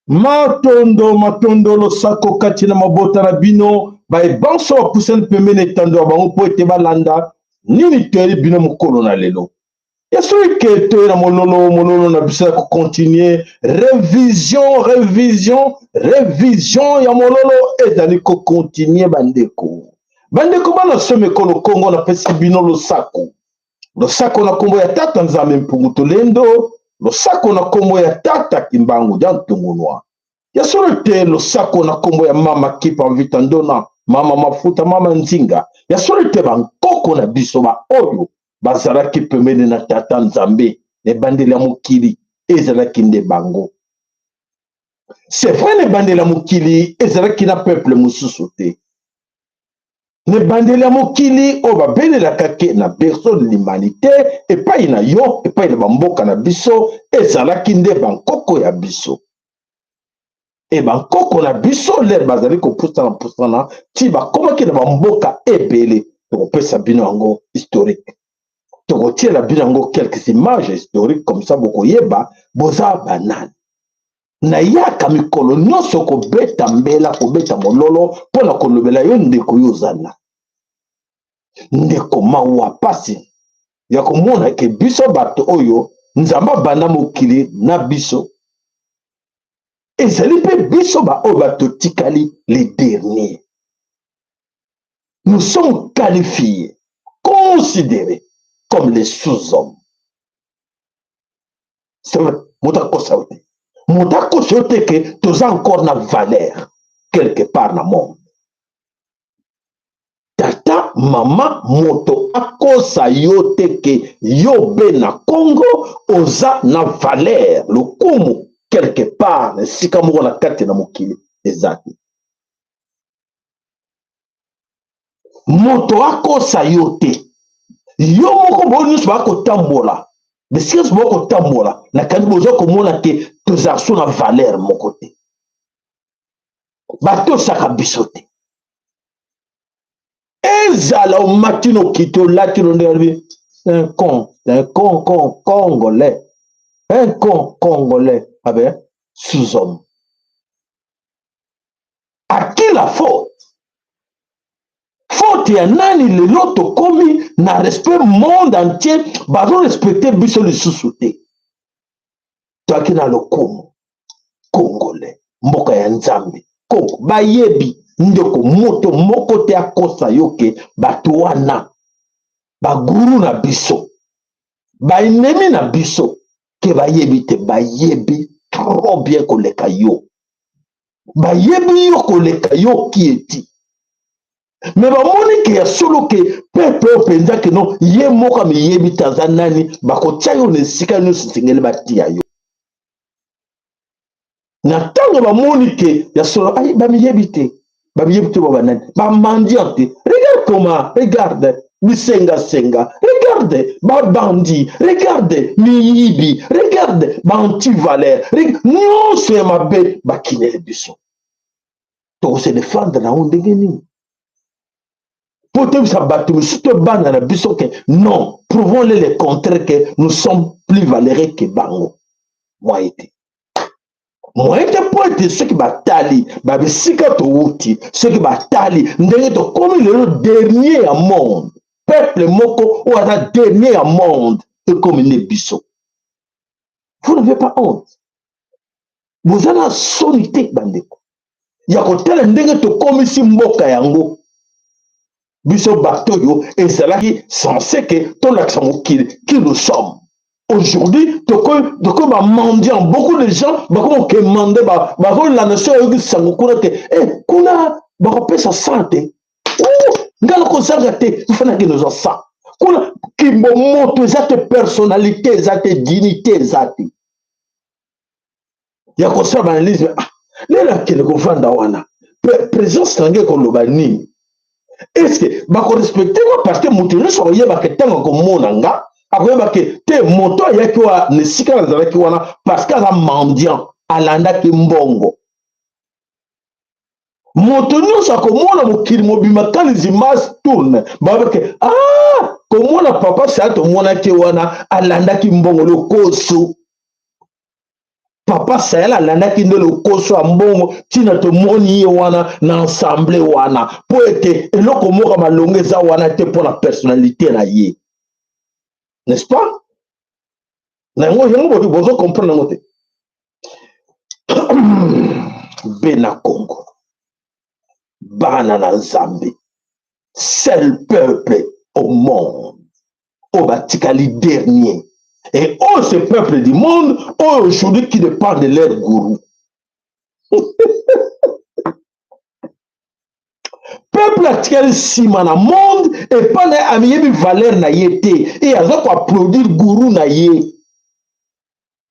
Matondo, matondo, losako kati na mabota na bino baye banso bapusani pembeni etando ya bango mpo ete balanda nini toyeli bino mokolo na lelo. Ya soki ke toye na mololo mololo na biso ya kocontinue revision revision revision ya mololo ezali kocontinue. Bandeko, bandeko bana somi ekolo Kongo, napesi bino losako, losako na nkombo ya Tata Nzambe Mpungu Tolendo, losako na nkombo ya Tata Kimbangu dia Ntungunua. Ya solo te, losako na nkombo ya Mama Kipa Mvita Ndona, Mama Mafuta, Mama Nzinga. Ya solo te, bankoko na biso baoyo bazalaki pembeni na Tata Nzambe na ebandeli ya mokili, ezalaki nde bango. C'est vrai, na ebandeli ya mokili ezalaki na peuple mosusu te. Na ebandeli ya mokili oyo babelelaka ke na berceau de l'humanité, epai na yo, epai na bamboka na biso, ezalaki nde bankoko ya biso. E bankoko na biso lere bazali kopusana pusana ti bakomaki na bamboka ebele. Tokopesa bino yango historique, tokotiela bino yango quelques images historiques, comme ça bokoyeba boza banani. Nayaka mikolo nyonso kobeta mbela, kobeta mololo mpo na kolobela yo ndeko, yo oza na ndeko. Mawa, pasi ya komona ke biso bato oyo Nzambe abanda mokili na biso, ezali mpe biso baoyo bato tikali les derniers. Nous sommes qualifiés, considérés comme les sous-hommes. C'est vrai, moto akosa yo te, moto akosa yo te ke toza encore na valeur quelque part na monde. Tata, mama, moto akosa yo te ke yo be na Congo oza na valeur, lokumu quelque part na esika moko na kati na mokili eza te. Moto akosa yo te. Yo moko, boyo nyonso bakotambola bisika nyonso, bokotambola na kandi, boza komona ke tozala so na valeur moko te, batosaka biso te. Ezala omati na okiti, olati no ndenge alobi, un con, un con con congolais, un con congolais abe sous-homme. À qui la faute? Faute ya nani? Lelo tokomi na respect, monde entier bazorespecte biso lisusu te. Toyaki na lokumu congolais, mboka ya Nzambe, Kongo. Bayebi ndeko, moto moko te akosa yo ke bato wana baguru na biso, baennemi na biso, ke bayebi te. Bayebi trop bien koleka yo, bayebi yo koleka yo kieti. Me bamoni ke ya solo ke peuple oyo mpenza ke no ye moko amiyebi te aza nani, bakotia yo na esika nyonso esengeli batia yo. Na ntango bamoni ke ya solo ai bamiyebi te, bamiyebi te, ba banani, bamendiant te. Regarde comment, regarde bisengasenga, regarde babandi, regarde miyibi, regarde baantivaleur nyonso ya mabe bakineli biso. Tokose défendre na yango ndenge nini mpo toyebisa bato mosusu to bana na biso ke non, prouvons-le le contraire, que nous sommes plus valeureux que bango? Moye te. Moyen te, mpo ete soki batali babisika towuti, soki batali ndenge tokomi lelo dernier ya monde, peuple moko oyo aza dernier ya monde ekomi nde biso. Vous n'avez pas honte? Boza na soni te, bandeko, ya kotala ndenge tokomisi mboka yango? Biso bato oyo ezalaki censé ke tolakisa mokili qui nous sommes, aujourd'hui tokomi bamendiant. Beaucoup de gens bakomi kokemande, bakolanda soki oyoki sango kuna te, e kuna bakopesa 100 te, ngai nakozanga te, ifanaki nozwa 100 kuna. Kimbomoto eza te, personnalité eza te, dignité eza te ya kosala baanalyse. Ah, lelo akende kovanda wana, présence na ngai ekoloba nini? Est-ce bakorespecte nga? Parce que moto nyonso akoyebaka, ntango akomona nga, akoyeba ke te, moto ayaki wa na esika nazalaki wana parce que aza mendiant, alandaki mbongo. Moto nyonso akomona, mokili mobima, quand les images tourne, babake: "Ah, komona papa Saya, tomonaki wana, alandaki mbongo, lokoso. Papa Sayala alandaki nde lokoso ya mbongo, ntina tomoni ye wana na ensemble wana, mpo ete eloko moko malongo eza wana te mpo na personnalité na ye." N'est-ce pas? Na yango yango bozo comprendre yango te. Bena Congo, bana na Nzambe, seul peuple au monde oyo batikali dernier, et oh, ce peuple du monde oyo aujourd'hui qui dépend de leur gourou, peuple atikali nsima na monde, epai na ye amiyebi valeur na ye te, e aza koapplaudir gourou na ye.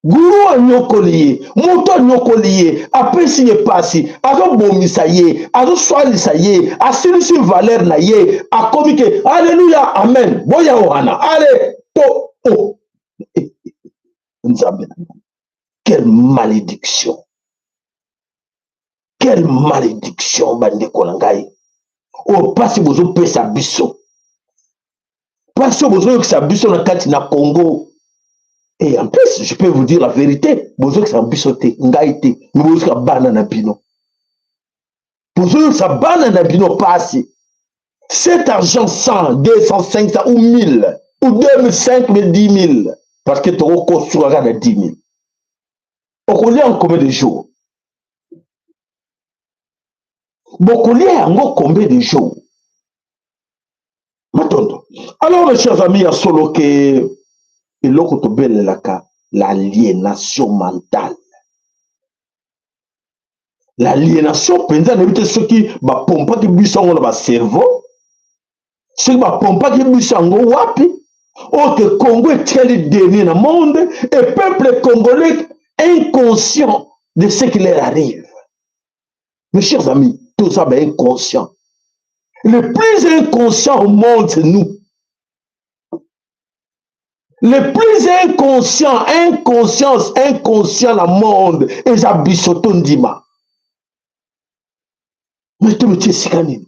Guru anyokoli ye, moto anyokoli ye, apesi ye pasi, azobomisa ye, azoswalisa ye, asilisi valeur na ye, akomi ke alleluya, amen, boya wana, ale to oh. Nzambe na ngai, quelle malédiction, quelle malédiction! Bandeko na ngai, oyo mpasi bozopesa biso, mpasi oyo bozoyokisa biso na kati na Congo. Et en plus, je peux vous dire la vérité, bozokisa biso te, ngai te, mais bozokisa bana na bino, bozoyokisa bana na bino pasi. Cet argent, 100, 200, 500 ou 1000 ou 2000, 5000, 10 000, parce que tokokosuka kaka na 10 000, okolia en combien de jours? Bokolia yango combien de jours? Matondo. Alors, mes chers amis, ya solo ke eloko tobelelaka, l'aliénation mentale, l'aliénation mpenza. Nayebi te soki bapompaki biso yango na bacerveau, soki bapompaki biso yango wapi, oyo ke Congo etikali dernier na monde et peuple congolais inconscient de ce qui leur arrive. Mes chers amis, toza bainconscient. Le plus inconscient au monde, c'est nous. Le plus inconscient, inconscience, inconscient na monde eza biso. Tondima, mais tometi esika nini?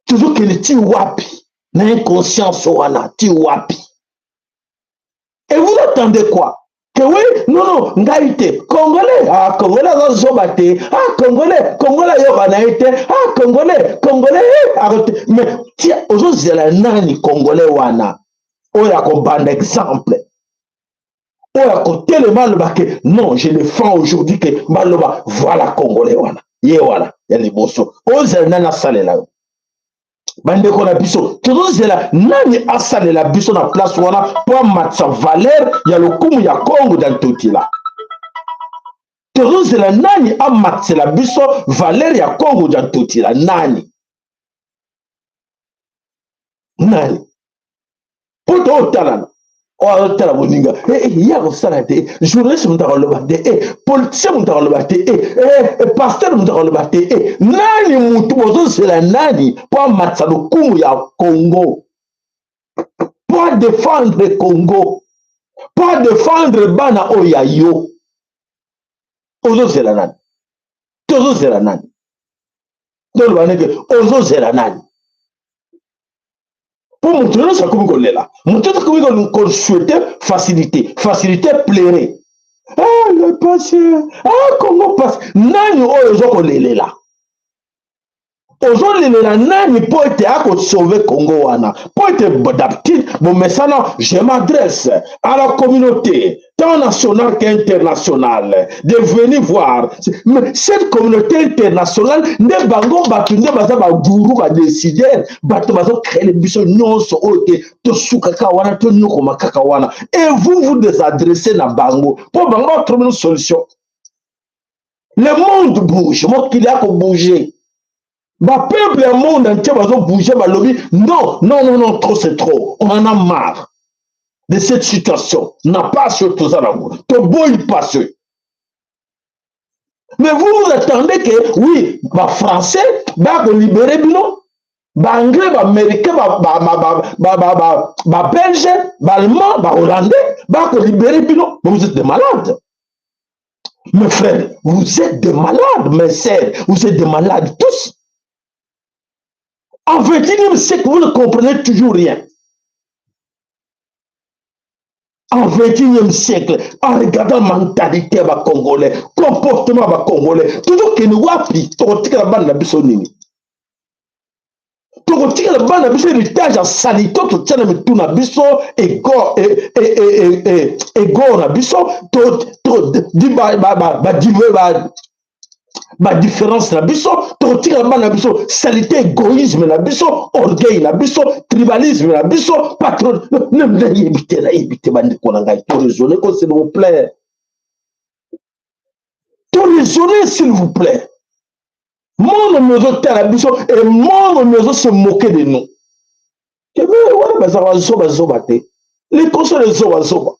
Tozokende ti wapi na inconscience wana? Ti wapi? Et vous attendez quoi? Que oui, non, non, ngai te, Congolais, ah, Congolais aza zoba te, ah, Congolais, Congolais ayoka na ye te, ah, Congolais, Congolais, eh, mais tia ozozela nani? Congolais wana oyo akobanda exemple, oyo akotelema, aloba ke non, je défends aujourd'hui, ke baloba voilà, Congolais wana, ye wana ya liboso. Ozela nani asalela yo? Bandeko na biso, tozozela nani asalela biso na place wana mpo amatisa valeur ya lokumu ya Kongo ya Ntotila? Tozozela nani amatisela biso valeur ya Kongo ya Ntotila? Nani, nani? Mpo tootalana, oyo azotala moninga, ye akosala te. Journaliste moto akoloba te, politicien moto akoloba te, pasteur moto akoloba te. Nani motu bozozela? Nani mpo amatisa lokumu ya Congo, mpo adéfendre Congo, mpo adéfendre bana oyo ya yo? Ozozela nani? Tozozela nani? Toloba ndenge ozozela nani? Mpo moto nyonso akomi kolela, moto nyonso akomi kosouhaiter facilité, facilité, plaire. Ah, le pasi, ah, Congo pasi. Nani oyo ozo kolelela? Ozolelela nani mpo ete akosauve Congo wana? Mpo ete d'habitude bomesana, je m'adresse à la communauté tant nationale qu'internationale de venir voir. Mais cette communauté internationale nde bango bato nde baza bagourou, badécideur, bato bazocréer biso nyonso oyo te tosuka kaka wana, tonyokoma kaka wana. Et vous vous désadressez na bango mpo bango batrouve une solution. Le monde bouge, mokili akobouge, bapeuple ya monde entier bazobouge, balobi non, non, non, non, trop c'est trop, on en a marre de cette situation na pasi oyo toza nango, toboyi pasi oyo. Mais vous vous attendez que oui, bafrançais bakolibérer bino, baanglais, baaméricain, babelge, baallemand, bahollandais bakolibérer bino. Vous êtes des malades, mes frères, vous êtes des malades, mes sœurs, vous êtes des malades tous. En 21e siècle, vous ne comprenez toujours rien. En 21e siècle, en regardant mentalité ya bacongolais, comportement ya bacongolais, tozokende wapi? Tokotikala bana na biso nini? Tokotikala bana na biso héritage ya saleté totia na mitu na biso, ego ego na biso, badifférence na biso. Tokotikala bana na biso saleté, égoïsme na biso, orgueil na biso, tribalisme na biso, patron. Nayebi te, nayebi te. Bandeko na ngai, toraisonne ko, s'il vous plaît, toraisonne, s'il vous plaît. Monde mi ozotala biso et monde mi ozo se moquer de nous. Kebe wana bazalaka bazobazoba te, likonso ezobazoba.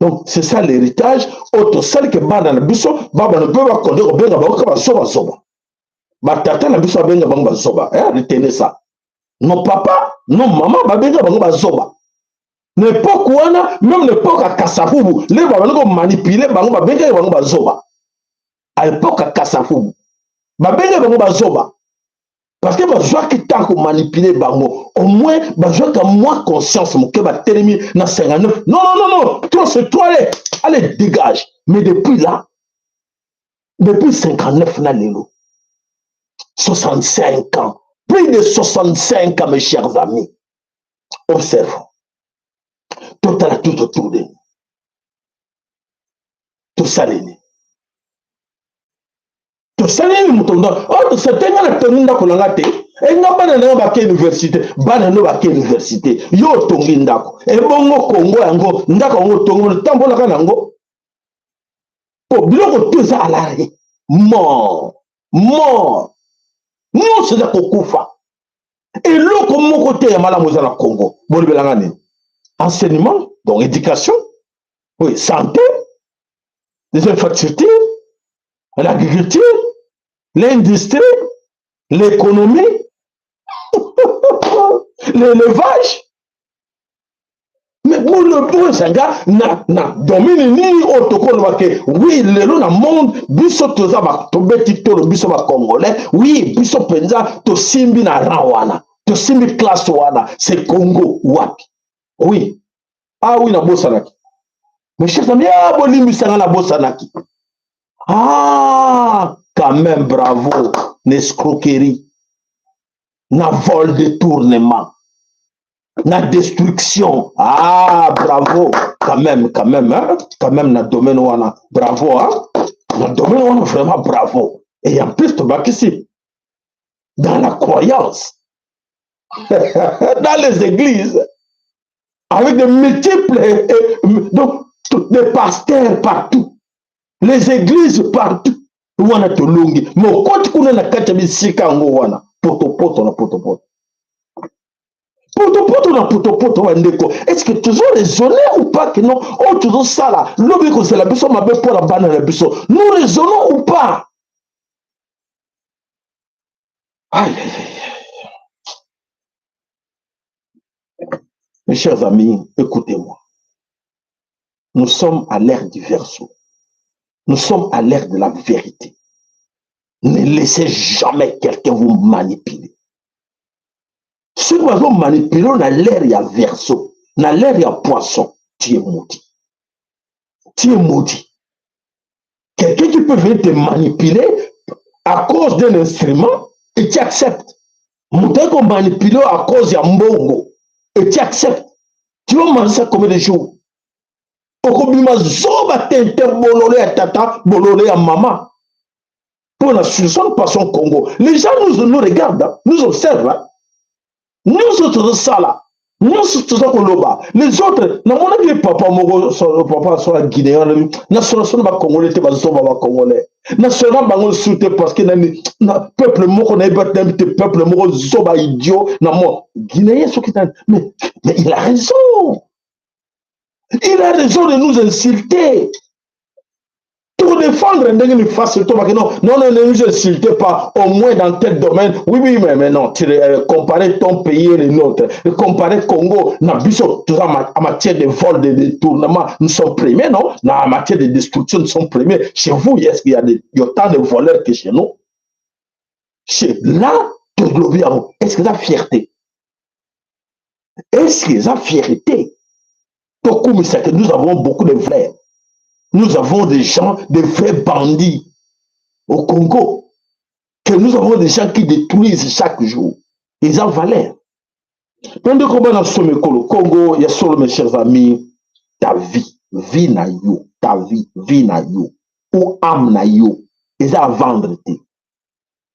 Donc c'est ça l'héritage oyo tosali ke bana na biso babana mpe bakonde kobenga bango ka bazobazoba. Batata na biso babenga bango bazoba, eh, retenez ça, nos papa, nos mama babenga bango bazoba na époque wana. Même na époque ya Kasavubu, ndenge babandi komanipuler bango, babengaki bango bazoba. À époque ya Kasavubu, babengaki bango bazoba parce que bazwaki temps komanipuler bango. Au moins bazwaka mwa conscience moke, batelemi na 59: non, non, non, non, trop c'est trop, allez, allez, dégage. Mais depuis là, depuis 59 na lelo, 65 ans, plus de 65 ans, mes chers amis, observons, totala tout autour de nous. Tosaleli, tosaleli moto ndo oyo tosate. Nga natongi ndako na nga te, enga bana na yo bake université, bana no bake université. Yo otongi ndako, ebongo Kongo yango, ndako yango otongi, otambolaka nango po biloko to eza à l'arrêt, mort, mort, nyonso eza kokufa. Eloko moko te ya malamu eza na Congo. Bolobelanga nini? Enseignement, donc éducation, oui, santé, les infrastructures, l'agriculture, l'industrie, l'économie, l'élevage. Mais bozanga na domaine nini oyo tokoloba ke oui, lelo na monde biso toza, tobeti tolo, biso bacongolais, oui, biso mpenza tosimbi na rang wana, tosimbi classe wana, c'est Congo wapi? Oui, ah oui, nabosanaki, mes chers amis. Ah, bolimbisanga, nabosanaki. Ah, quand même, bravo. Na escroquerie, na vol, détournement, na destruction, ah, bravo quand même, quand même, hein? Quand même, na domaine wana, bravo, hein? Na domaine wana, vraiment bravo. Et en plus tobakisi dans la croyance, dans les églises, avec de multiples, donc des pasteurs partout, les églises partout, wana tolongi. Mais okoti kuna na kati ya bisika yango wana, potopoto na potopoto, potopoto na potopoto. Bandeko, est ce que tozo raisonner ou pas que non, oyo tozosala lobi kozela biso mabe mpo na bana na biso? Nous raisonnons ou pas? Aïe, aïe, aïe. Mes chers amis, écoutez-moi. Nous sommes à l'ère du Verseau. Nous sommes à l'ère de la vérité. Ne laissez jamais quelqu'un vous manipuler. Soki bazomanipuler na l'ère ya Verseau, na l'ère ya Poisson, tu es maudit. Tu es maudit. Quelqu'un qui peut venir te manipuler à cause d'un instrument et tu acceptes. Moto ayi komanipuler à cause ya mbongo et tu acceptes. Tu vas manger ça combien de jours? Okobima zoba tente, bololo ya tata, bololo ya mama. Pour la solution de passion Congo, les gens nous regardent, nous observent, hein? Nyonso tozosala, nyonso toza koloba, les autres. Namonaki papa moko, papa so ya Guinéen. Nasolo bacongolais te, bazoba bacongolais, nasolo na bango lisusu te, parce que nani na peuple moko nayebi nayebi te, peuple moko zoba, idiot na mo Guinéen soki nani. Mais il a raison, il a raison de nous insulter. Pour défendre ndenge ni face to non, non, non, ne nous insultez pas, au moins dans tel domaine. Oui, oui, mais non, tu comparer ton pays et le nôtre, comparer Congo na biso, tout ça, en matière de vol, de détournement, nous sommes premiers, non? En matière de destruction, nous sommes premiers. Chez vous, est-ce qu'il y a des, il y a autant de voleurs que chez nous? Chez là, tolobi yango, est-ce que eza fierté? Est-ce que eza fierté tokumisaka? Nous avons beaucoup de vrais, nous avons des gens, des vrais bandits au Congo, que nous avons des gens qui détruisent chaque jour. Ils ont valeur. Ndeko bana somekolo Congo ya solo, mes chers amis, ta vie, vie na yo, ta vie, vie na yo ou âme na yo eza à vendre te,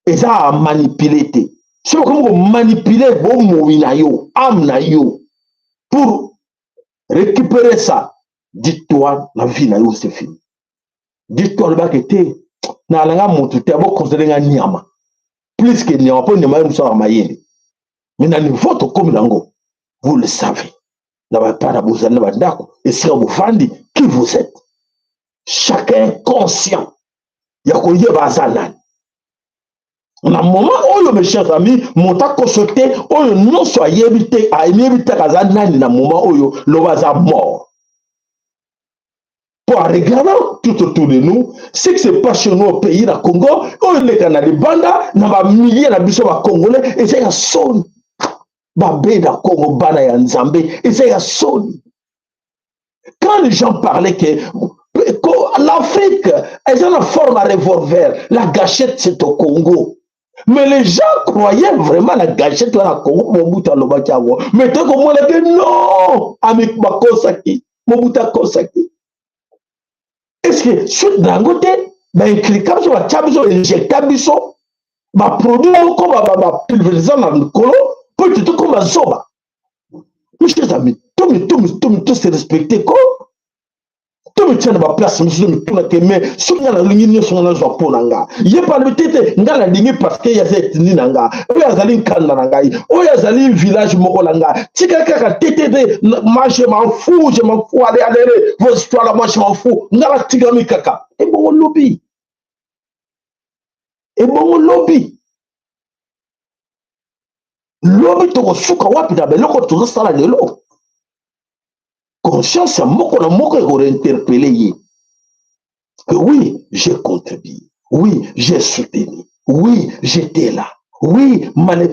eza à manipuler te. Soki okomi komanipuler bomoi na yo, âme na yo, pour récupérer ça, dis-toi, la vie na yo, c'est fini. Dis-toi, alobaki te, nalanga motu te, aboconsidérer nga nyama, plus que nyama, mpo nyama ye mosu mayele. Mais na niveau tokomi nango, vous le savez, na bapana bozali na bandako, esika bofandi, qui vous êtes, chacun conscient ya koyeba aza nani na moment oyo. Mes chers amis, moto akoso te, oyo nyonso ayebi te, ayebi te aza nani na moment oyo, loba aza mort. Po en regardant tout autour de nous ce qui se passe chez nous au pays na Congo, oyo eleka na libanda na bamilliers na biso bacongolais, eza ya soni. Babe na Congo, bana ya Nzambe, eza ya soni. Quand les gens parlaient que l'Afrique eza na forme à revolver, la gâchette, c'est au Congo, mais les gens croyaient vraiment la gâchette wana Congo. Mobutu alobaki yango, mais tokomona te, non, ami, bakosaki, Mobutu akosaki. Est ce que suite na yango te, bainculquer biso, batya biso, injecter biso baproduit moko, bapulvériser na likolo mpo ete tokoma zoba? Mes chers amis, tomi tomi tomi tose respecter ko, tomitia na baplace mosusu, mitunake. Mais soki ngai nalingi nyonso, ngai nazwa mpo na nga, ye mpe alobi te te, ngai nalingi parce que ye aza etindi na nga, oyo azali nkanda na ngai, oyo azali village moko na nga. Tika kaka te te te, moi je m'en fous, je m'en fous, allez, allez, allez, vos histoires là, moi je m'en fous, ngai natikami kaka. Ebongo lobi, ebongo lobi, lobi tokosuka wapi na beloko tozosala lelo? Conscience ya moko na moko ekointerpeller ye que oui, j'ai contribué, oui, j'ai soutenu, oui, j'étais là, oui, malé,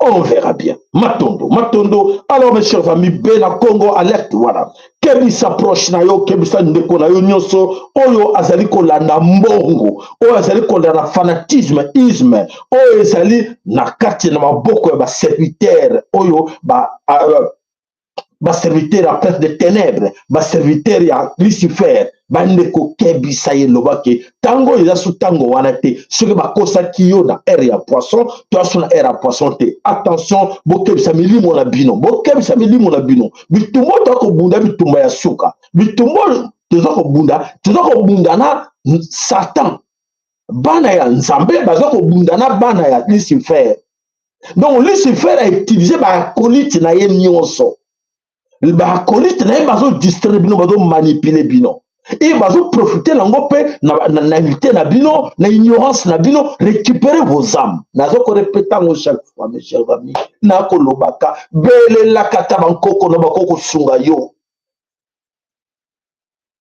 on verra bien. Matondo, matondo. Alors, mes chers amis, bena Congo, alerte wana. Kebisa proche na yo, kebisa ndeko na yo nyonso oyo azali kolanda mbongo, oyo azali kolanda fanatisme, isme oyo ezali na kati na maboko ya baserviteur oyo ba baserviteur ya prince de ténèbre, baserviteur ya Lucifer. Bandeko, kebisa ye, lobaki ntango oyo eza so ntango wana te. Soki bakosaki yo na ère ya poisson, to aso na ère ya poisson te. Attention, bokebisa milimo na bino, bokebisa milimo na bino. Bitumba oyo toza kobunda, bitumba ya suka, bitumba oyo toza kobunda, toza kobunda na Satan. Bana ya Nzambe baza kobunda na bana ya Lucifer. Donc Lucifer autiliser baacolytes na ye nyonso, baacolytes na ye bazodistraire bino, bazomanipuler bino e bazoprofiter nango mpe na naïveté na bino, na ignorance na bino. Récupérer vos âmes. Naza korépéter yango chaque fois, mes chers amis. Nakolobaka, belelaka ta bankoko na bako kosunga yo.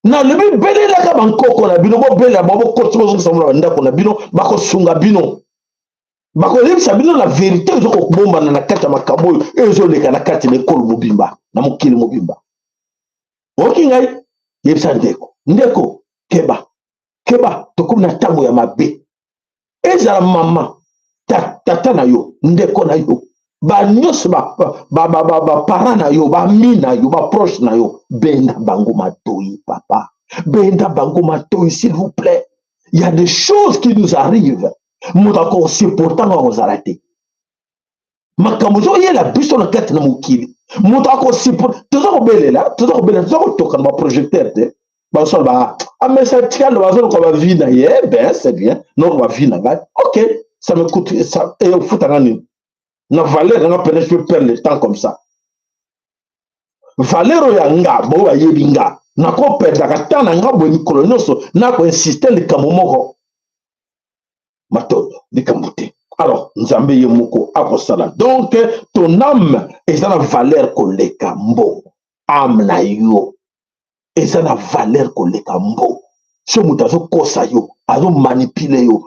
Nalobi, belelaka bankoko na bino, bobelela bango, bokoti, bozongisa na bandako na bino, bakosunga bino, bakoyebisa bino na vérité ozo kobombana na kati ya makambo oyo ezoleka na kati na ekolo mobimba, na mokili mobimba. Oyoki ngai? Yebisa ndeko. Ndeko, keba, keba, tokomi na ntango ya mabe. Ezala mama, tata na yo, ndeko na yo, banyonso, baparent na yo, bami na yo, baproche na yo, benda bango matoi. Papa, benda bango matoi, s'il vous plaît. Il y a des choses qui nous arrivent, moto akosupporta ngo akozala te. Makambo ezoyela biso na kati na mokili, moto akosupporta. Toza kobelela, toza kobelela, toza kotoka na baprojecteur te. Bazosala ba amesa tikalo, bazoluka bavie na ye. Ben, c'est bien, noko bavie na ngai, ok, ça me coûte ça, efutanga nini na valeur nanga? Pene je peux perdre le temps comme ça. Valeur oyo ya nga, bo bayebi nga, nakoperdaka temps na nga boye mikolo nyonso, nakoinsiste likambo moko. Matondo, likambo te. Alors Nzambe ye moko akosala. Donc ton âme eza na valeur koleka mbongo. Âme na yo eza na valeur koleka mbongo. So moto azokosa yo, azomanipule yo,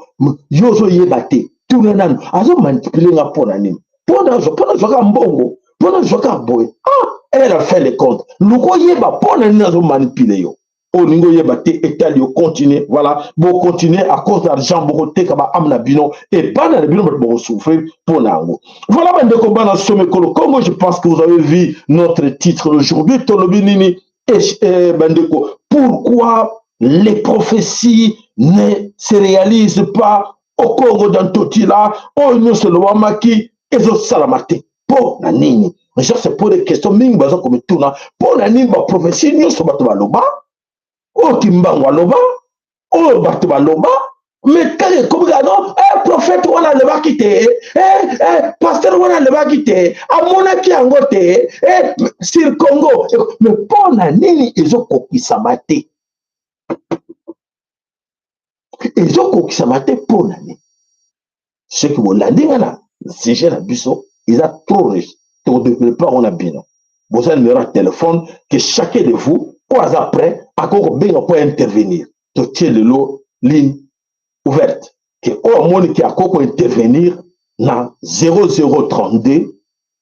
yo ozoyeba te, tuna nanu: azomanipule nga mpo na nini? Mpo nazwaka mbongo, mpo nazwaka boye. Ah, et la fin de compte, luka oyeba mpo na nini azomanipule yo. Olingi oyeba te, etali yo, continue. Voilà, bocontinue. À cause d'argent, bokoteka baâme na bino, ebana na bino, bato bokosouffrir mpo na yango. Voilà, bandeko bana Somekolo Congo, je pense que vous avez vu notre titre aujourd'hui. Tolobi nini, bandeko? Pourquoi les prophéties ne se réalisent pas au Congo? Dans Ntotila, oyo nyonso elobamaki ezosalama te, mpo na nini? Gens se pose des questions mingi, baza komituna mpo na nini baprophétie nyonso bato baloba, oyo Kimbangu aloba, oyo bato baloba, mais kaka ekomi kaka non, prophète wana alobaki te, pasteur wana alobaki te, amonaki yango te sur Congo. Mais mpo na nini ezokokisama te? Ezokokisama te mpo na nini? Soki bolandi nga na sujet na biso, eza trop riche, tokodéveloppe yango na bino. Boza numéro ya téléphone que chacun de vous oyo aza prêt akoki kobenga mpo intervenir. Totie lelo ligne ouverte ke oyo amoni ke akoki kointervenir na 0032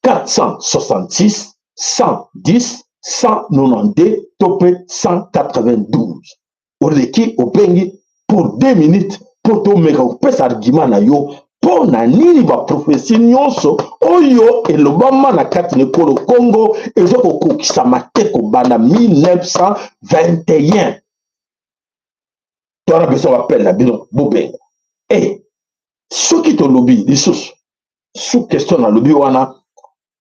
466 110 192 to mpe 192. Oleki, obengi pour 2 minutes mpo tomeka kopesa argument na yo mpo na nini baprophétie nyonso oyo elobama na kati na ekolo Congo eza kokokisama te kobanda 1921. Twana biso bapele na bino, bobenga. E soki tolobi lisusu sous question nalobi wana: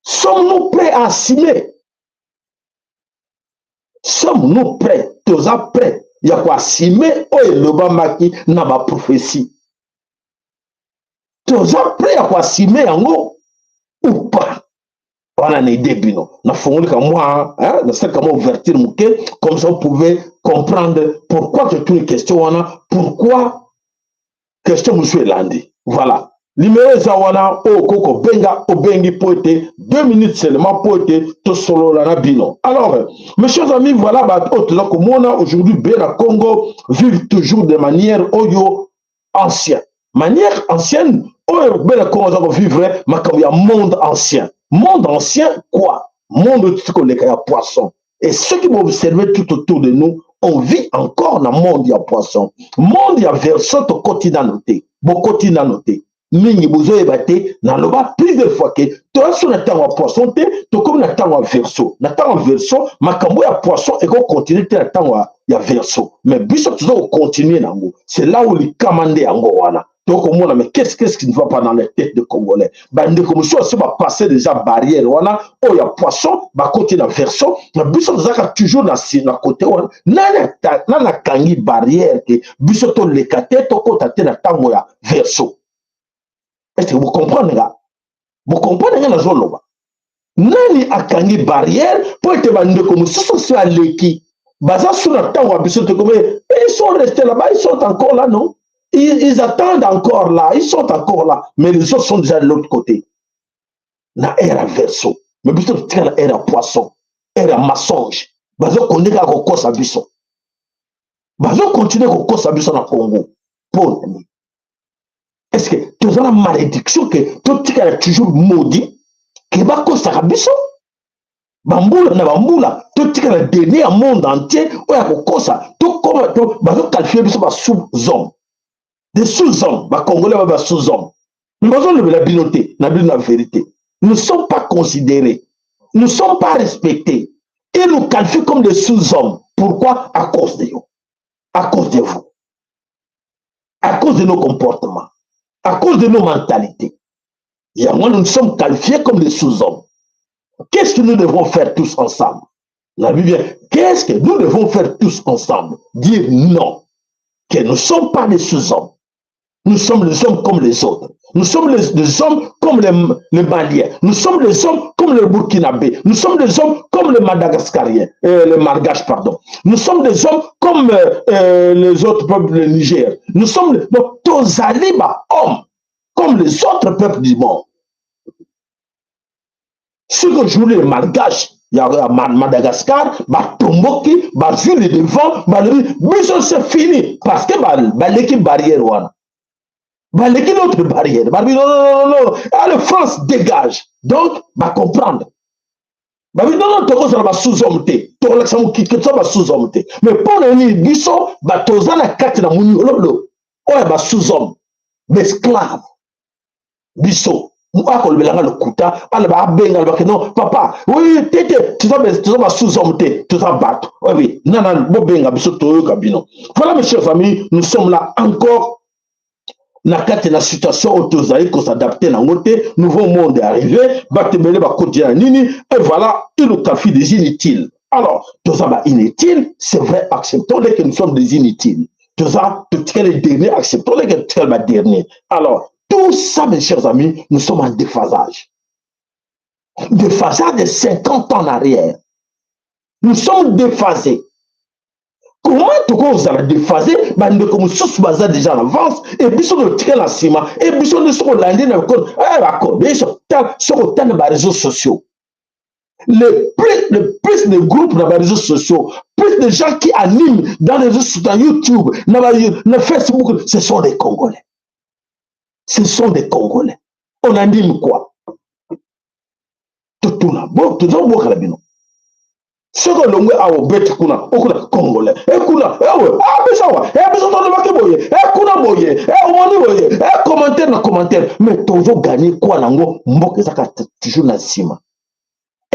sommes-nous prêts à assumer? Sommes-nous prêts? Toza prêt ya koassumer oyo elobamaki na baprophétie? Toza prêt ya koassumer yango ou pas? Wana na idée bino, nafongoli ka mwa, nasalika mwa ouverture moke, comme ça vous pouvez comprendre pourquoi que tuni question wana, pourquoi question mosusu elandi. Voilà, numéro eza wana oyo okoki kobenga. Obengi mpo ete 2 minutes seulement mpo ete tosolola na bino. Alors, mes chers amis, voilà, bato oyo toza komona aujourd'hui be na Congo vivent toujours de manière oyo ancien, manière ancienne oyo be na Congo aza kovivre makambo ya monde ancien. Monde ancien quoi? Monde oyo toti koleka ya poisson. Et ceux qui m'observent tout autour de nous, on vit encore na monde ya poisson, monde ya Verseau. Tokoti nano te, bokoti nano te mingi, bozoyeba te. Naloba plusieurs fois ke toza so na ntango ya poisson te, tokomi na ntango ya Verseau. Na ntango ya Verseau, makambo ya poisson ekokontinue te na ntango ya Verseau, mais biso toza kokontinue nango. C'est là où likama nde yango wana tokomona. Mais qu'est-ce qui ne va pas dans la tête de Congolais? Bandeko mosusu asi bapasse déjà barrière wana oyo ya poisson, bakoti na Verseau, na biso tozalaka toujours na côté wana. Nani akangi barrière ke biso toleka te, tokota te na ntango ya Verseau? Est ce que bocomprendre nga? Bocomprendre nga nazoloba? Nani akangi barrière mpo ete bandeko mosusu so aleki, baza so na ntango ya biso te? Comme ils sont restés là-bas, ils sont encore là, non, ils attendent encore là, ils sont encore là, mais les autres sont déjà de l'autre côté na ère ya Verseau. Mais biso totika na ère ya poisson, ère ya mensonge. Bazokonde kaka kokosa biso, bazokontinue kokosa biso na Congo. Mpo na nini? Est ce que toza na malédiction ke totikala toujours maudit, ke bakosaka biso? Bambula na bambula totikala dernier ya monde entier oyo ya kokosa. Tokoma to, bazoqualifie biso ba sous-hommes, des sous-hommes. Bacongolais ba sous-hommes, mais bazolobela bino te na bino na vérité. Nous ne sommes pas considérés, nous ne sommes pas respectés et nous qualifient comme des sous-hommes. Pourquoi? À cause de vous, à cause de vous, à cause de nos comportements, à cause de nos mentalités. Yango nous sommes qualifiés comme des sous-hommes. Qu'est-ce que nous devons faire tous ensemble? La Bible, qu'est-ce que nous devons faire tous ensemble? Dire non, que nous ne sommes pas des sous-hommes. Nous sommes les hommes comme les autres. Nous sommes les hommes comme les Maliens. Nous sommes les hommes comme les Burkinabés. Nous sommes des hommes comme les Madagascariens, les Malgaches, pardon. Nous sommes des hommes comme les autres peuples du Niger. Nous sommes donc tozali ba hommes comme les autres peuples du monde. Ce que je voulais, les Malgaches, il y a Madagascar, batomboki, bazwi le devant, balobi biso c'est fini, parce que baleki barrière wana, baleki notre barrière, balobi non, non, non, non, allez, France dégage. Donc bacomprendre, babi non, non, tokozala basous-homme te, tokolakisa mokili toza basous-homme te. Mais mpo na nini biso toza na kati na moniololo oyo ya basous-homme, baesclave? Biso akolobelanga lokuta, aloba, abenga, alobaki non papa, oui te te, toza basous-homme te, toza bato. Oui, nana bobenga biso, toyoka bino. Voilà, mes chers amis, nous sommes là encore na kati na situation oyo tozali kos'adapter nango te. Nouveau monde est arrivé, bato ebele bakoti na nini, et voilà, il nous qualifie des inutiles. Alors toza ba inutiles, c'est vrai, acceptons-le que nous sommes des inutiles. Toza totikali dernier, acceptons-le que totikali ba dernier. Alors tout ça, mes chers amis, nous sommes en déphasage. Déphasage de 50 ans en arrière. Nous sommes déphasés. Comment tokozala déphasé? Bandeko mosusu baza déjà en avance et biso totikala na nsima. E biso nde soki olandi na biso, soki otala baréseaux sociaux, le plus de groupes dans les réseaux sociaux, plus de gens qui animent dans les réseaux sociaux, dans YouTube, dans Facebook, ce sont des Congolais. Ce sont des Congolais. On anime quoi? Totuna bo tozobwakala bino. Soki olongwe awa, obeti kuna, okuna Congolais ekuna ewe biso awa e biso tolobaki boye, ekuna boye, e omoni boye, e commentaire na commentaire. Mais tozogagner kwa nango? Mboka ezaka toujours na nsima.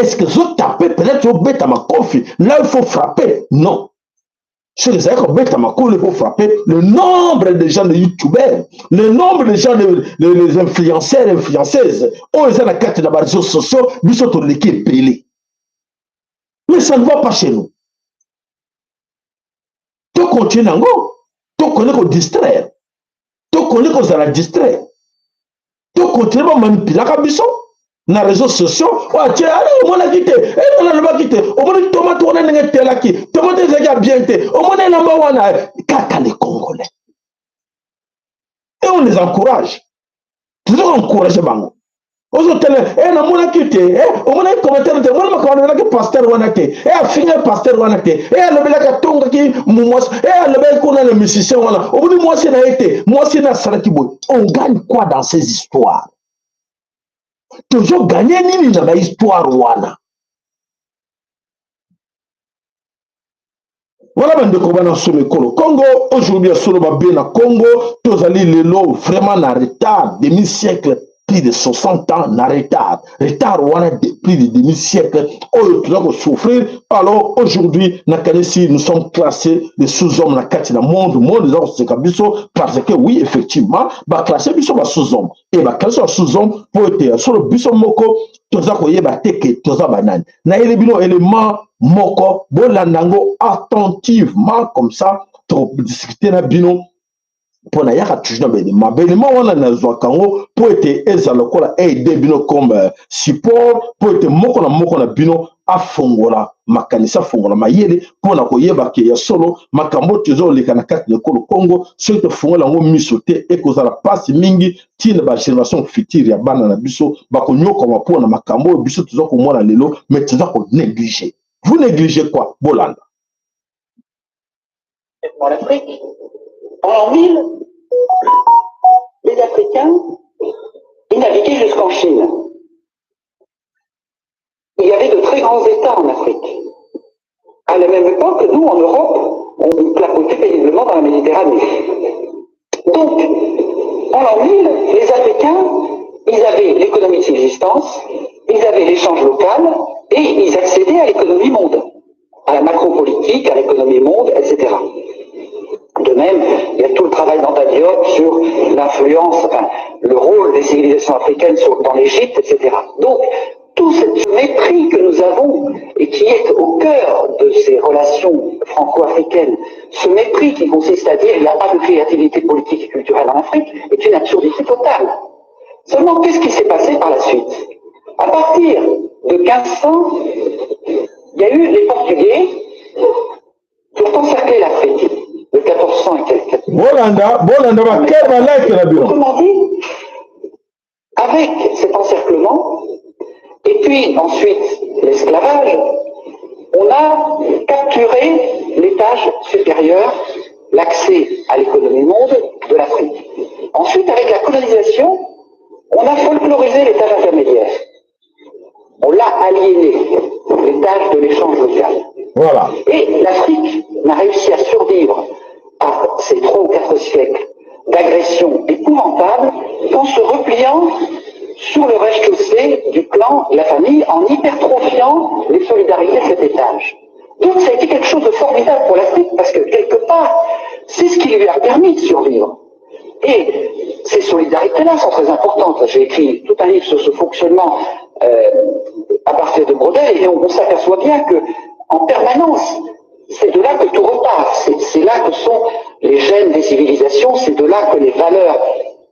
Est ce que ozotaper? Peut-être obeta makofi là, il faut frapper. Non, soki ezali kobeta makolo, il faut frapper. Le nombre de gens, de youtubeurs, le nombre de gens, les influenceurs, influenceuses oyo eza na kati na baréseaux sociaux, biso toleki ebele, mais ça ne va pas chez nous. Tocontinue yango, tokone kodistraire, tokone kozala distrait, tocontinue bamanipulaka biso na réseaux sociaux. Oyo atie ale, omonaki te, ena nalobaki te, omoni tomate wana ndenge etelaki, tomate ezalaki ya bien te, omoni elamba wana. Kaka les Congolais, et on les encourage, toujours encourage bango. Ozotele e namonaki te, e omonaki commentaire te, omoni makambo alobelaki pasteur wana te, e afingai pasteur wana te, e alobelaki, atongaki mwasi, e alobelaki kuna na musicien wana, omoni mwasi na ye te, mwasi na asalaki boye. On gagne quoi dans ces histoires? Tozogagner nini na bahistoire wana? Voilà, bandeko bana solo ekolo Congo, aujourd'hui ya solo babe na Congo, tozali lelo vraiment na retard demi siècle, plus de 60 ans na retard. Retard wana de plus de demi siècle oyo toza kosouffrir. Alors aujourd'hui, nakanisi nous sommes classés les sous-hommes na kati na monde. Monde eza koseka biso parce que oui, effectivement, baclasse biso ba sous-hommes e baclasse ba sous-hommes mpo ete ya solo biso moko toza koyeba te ke toza banani. Nayeli bino élément moko, bolanda yango attentivement, comme ça todiscute na bino, mpo nayaka toujours na baélément. Baélément wana nazwaka yango mpo ete ezala lokola aide bino comme support, mpo ete moko na moko na bino afongola makanisi, afongola mayele mpo na koyeba ke ya solo makambo tozoleka na kati na ekolo Congo. Soki tofongola yango miso te, ekozala mpasi mingi ntina bagénération future ya bana na biso bakonyokama mpo na makambo oyo biso toza komona lelo, mais toza konéglige. Vous négligez quoi? Bolanda. En Afrique, en ville, les Africains, ils naviguaient jusqu'en Chine. Il y avait de très grands États. Les Africains, ils avaient l'économie de subsistance, ils avaient l'échange local et ils accédaient à l'économie monde, à la macropolitique, à l'économie monde, etc. De même, il y a tout le travail d'Anta Diop sur l'influence, enfin, le rôle des civilisations africaines dans l'Égypte, etc. Donc, tout ce mépris que nous avons et qui est au cœur de ces relations franco-africaines, ce mépris qui consiste à dire qu'il n'y a pas de créativité politique et culturelle en Afrique, est une absurdité totale. Seulement, qu'est-ce qui s'est passé par la suite? À partir de 1500, il y a eu les Portugais qui ont encerclé l'Afrique, de 1400 et quelques. Bolanda, bolanda, bakeba like na bino. Autrement dit, avec cet encerclement, et puis ensuite l'esclavage, on a capturé l'étage supérieur, l'accès à l'économie monde de l'Afrique. Ensuite, avec la colonisation, on a folklorisé l'étage intermédiaire. On l'a aliéné, l'étage de l'échange local. Voilà. Et l'Afrique n'a réussi à survivre à ces 3 ou 4 siècles d'agressions épouvantables qu'en se repliant sur le rez-de-chaussée du clan, la famille, en hypertrophiant les solidarités de cet étage. Donc ça a été quelque chose de formidable pour l'Afrique, parce que quelque part, c'est ce qui lui a permis de survivre. Et ces solidarités-là sont très importantes. J'ai écrit tout un livre sur ce fonctionnement à partir de Braudel, et on s'aperçoit bien que en permanence, c'est de là que tout repart. C'est là que sont les gènes des civilisations, c'est de là que les valeurs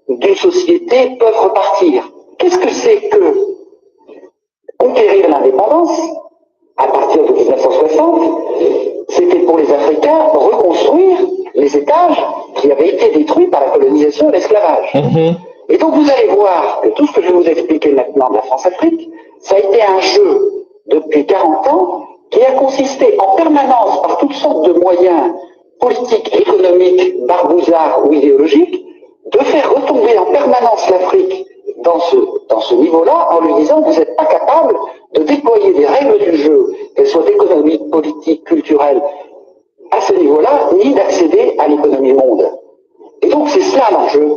d'une société peuvent repartir. Qu'est-ce que c'est que conquérir l'indépendance à partir de 1960? C'était pour les Africains reconstruire les étages qui avaient été détruits par la colonisation et l'esclavage. Et donc vous allez voir que tout ce que je vais vous expliquer maintenant de la France-Afrique, ça a été un jeu depuis 40 ans qui a consisté en permanence, par toutes sortes de moyens politiques, économiques, barbouzards ou idéologiques, de faire retomber en permanence l'Afrique dans ce niveau-là, en lui disant: vous n'êtes pas capable de déployer des règles du jeu, qu'elles soient économiques, politiques, culturelles, à ce niveau-là, ni d'accéder à l'économie monde. Et donc c'est cela l'enjeu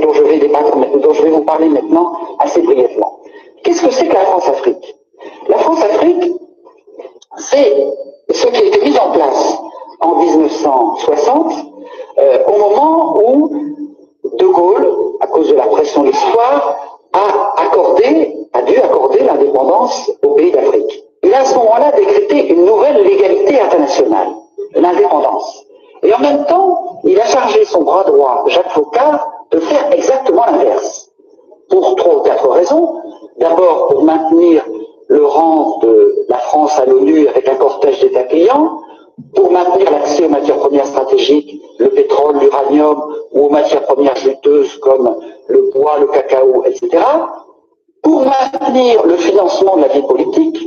dont je vais débattre, dont je vais vous parler maintenant assez brièvement. Qu'est-ce que c'est que la France-Afrique? La France-Afrique, c'est ce qui a été mis en place en 1960, au moment où De Gaulle, à cause de la pression de l'histoire, a dû accorder l'indépendance aux pays d'Afrique. Il a à ce moment-là décrété une nouvelle légalité internationale, l'indépendance. Et en même temps, il a chargé son bras droit, Jacques Foccart, de faire exactement l'inverse. Pour trois ou quatre raisons. D'abord, pour maintenir le rang de la France à l'ONU avec un cortège d'États clients, pour maintenir l'accès aux matières premières stratégiques, le pétrole, l'uranium, ou aux matières premières juteuses comme le bois, le cacao, etc., pour maintenir le financement de la vie politique,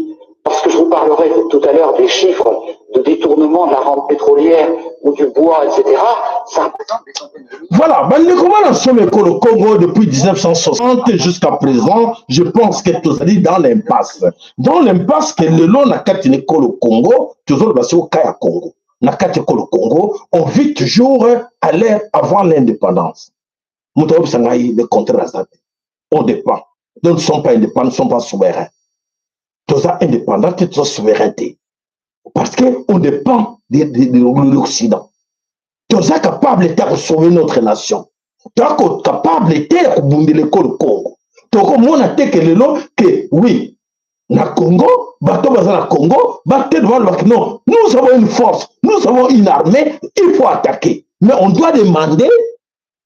parce que je vous parlerai tout à l'heure des chiffres de détournement de la rente pétrolière ou du bois, etc., ça représente des centaines de milliers. Voilà, bandeko bana solo ekolo Congo, depuis 1960 jusqu'à présent, je pense que tozali dans l'impasse. Dans l'impasse que lelo na kati na ekolo Congo, tozoloba siko ka ya Congo. Na kati ekolo Congo, on vit toujours à l'ère avant l'indépendance. Moto ayebisa ngai le contraire aza te. On dépend. Donc nous ne sommes pas indépendants, nous ne sommes pas souverains. Toza indépendant te, toza souverain te. Parce que on dépend de l'Occident. Toza capable te ya kosauver notre nation. Toza capable te ya kobundela ekolo Congo. Tokomona te ke lelo ke oui, na Congo, bato baza na Congo, bate balobaki: non, nous avons une force, nous avons une armée, il faut attaquer. Mais on doit demander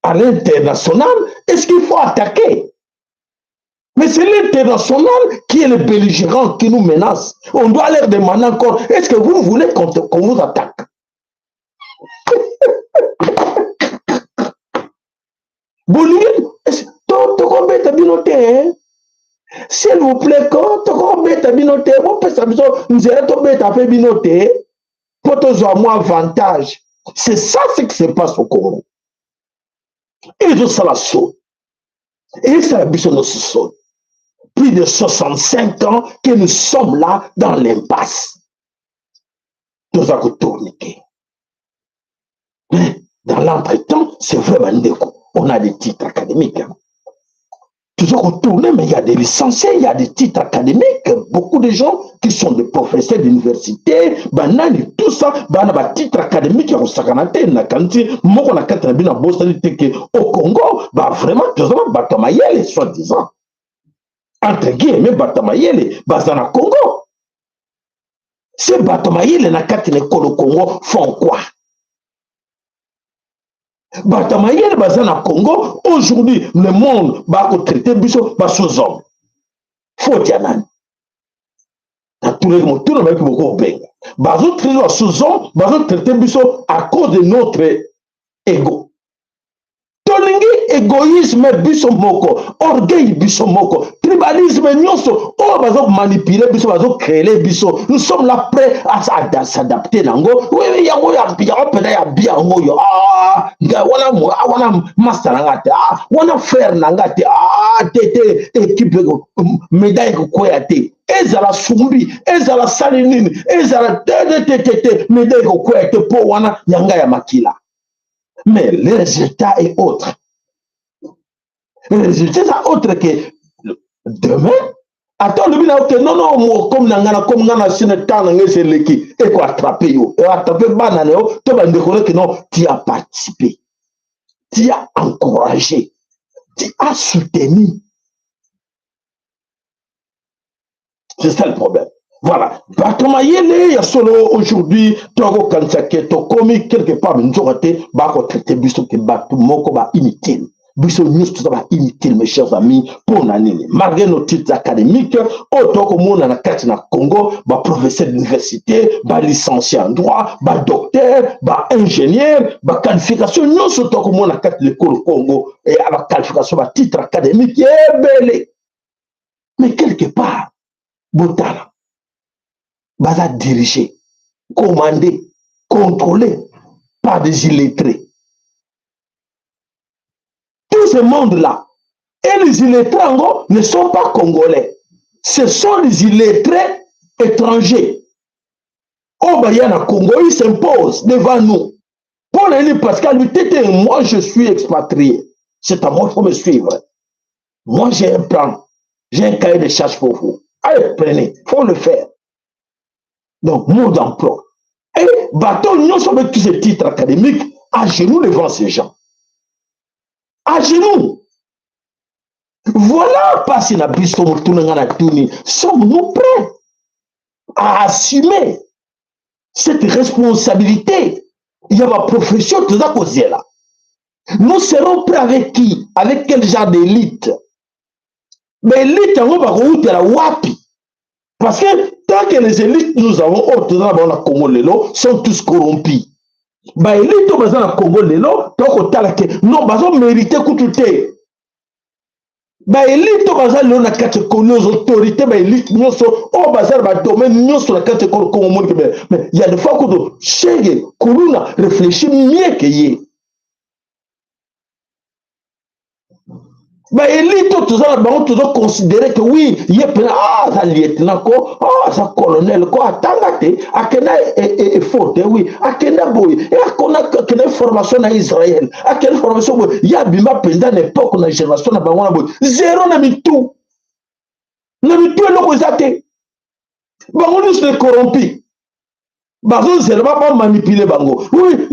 à l'international: est-ce qu'il faut attaquer? Mais c'est l'international qui est le belligérant, qui nous menace. On doit leur demander encore: est-ce que vous voulez qu'on vous attaque? Bolingi tokobeta bino te? S'il vous plaît, ko tokobeta bino te, bopesa biso nzela tobeta mpe bino te mpo tozwa mwa avantage. C'est ça ce qui se passe au Congo. Ezosala soni, ezosala biso nyonso soni. Plus de 65 ans que nous sommes là dans l'impasse, toza kotournike. Mais dans l'entretemps, c'est vrai, bandeko, on a des titres académiques, hein. Toujours retourner, mais il y a des licenciés, il y a des titres académiques, beaucoup de gens qui sont des professeurs d'université, banani, tout ça, bana ba titre académique ya kosakana te. Nakanisi moko na kati na bino abosani te ke au Congo ba vraiment toza ba bato ya mayele, soi-disant, entre guillemets, bato ya mayele baza na Congo. Se bato mayele na kati na ekolo Congo font quoi? Bato ya mayele baza na Congo aujourd'hui, le monde bakotraite biso basous-homme. Faute ya nani? Natuleki motuna, bayaki bokobenga bazotraite basous-homme, bazotraite biso à cause de notre ego. Tolingi égoïsme biso moko, orgueil biso moko, tribalisme nyonso oyo bazomanipule biso, bazocréer biso. Nous sommes là, prêts à s'adapter nango. Oui, yango yango mpenza ya bi yango oyo. Ah, wana wana master na nga te, ah, wana frère na nga te, ah, te te, équipe médaille ekokwea te, ezala sumbi, ezala sali nini, ezala te te te te te, médaille ekokwea te mpo wana yanga ya makila. Mais le résultat est autre. Le résultat est autre que demain, ata olobi na yo ke non non, comme na ngai na comme ngai na sine, ntango na ngai esi eleki, ekoattrape yo, ekoattrape bana na yo to bandeko na ke non, tu as participé, tu as encouragé, tu as soutenu. C'est ça le problème. Voilà, bato mayele ya solo aujourd'hui, tokokanisa ke tokomi quelque part, nzoka te, bakotraite biso ke bato moko ba inutile. Biso nyonso toza ba inutile, mes chers amis. Mpo na nini? Malgré nos titres académiques oyo tokomona na kati na Congo, baprofesseur d'université, balicencié en droit, badocteur, baingénieur, baqualification nyonso tokomona na kati lekolo Congo, baqualification, batitre académique ebele, mais quelque part botala, baza dirigé, commandé, contrôlé par des illettrés, tout ce monde-là. Et les illettrés yango ne sont pas congolais, ce sont les illettrés étrangers oyo baya na Congo. Ils s'imposent devant nous. Mpo na nini? Parce que lui tete, moi je suis expatrié, c'est à moi, il faut me suivre. Moi j'ai un plan, j'ai un cahier de charge pour vous. Allez, prenez, faut le faire. Donc mode d'emploi et bato nyonso avec tous ces titres académiques, à genoux devant ces gens, à genoux. Voilà mpasi na biso. Motuna nga na tuni: sommes-nous prêts à assumer cette responsabilité ya baprofession toza kozela? Nous serons prêts avec qui? Avec quel genre d'élite? Baélite yango bakoutela wapi? Parce que tant que les élites nous avons, oyo toza na bango na Congo lelo, sont tous corrompus, baélite oyo baza na Congo lelo, tokotala ke non, bazomérite kutu te. Baélite oyo baza lelo na kati ekolo, les autorités, baélite nyonso oyo baza na badomaine nyonso na kati ekolo Congo, monike, mais ya des fois kutu shege kuluna réfléchir mieux ke ye. Baélite oyo toza na bango, tozoconsidere ke oui, ye mpena, ah, aza lieutenant ko, ah, aza colonel ko, atanga te, akenda effort te, oui, akenda boye, akenda formation na Israel, akenda formation boye, ye abima mpenza na époque na génération na bango na boye, zero na mitu, na mitu eloko eza te. Bango nyonso de corrompi, bazozela bamanipule bango. Oui,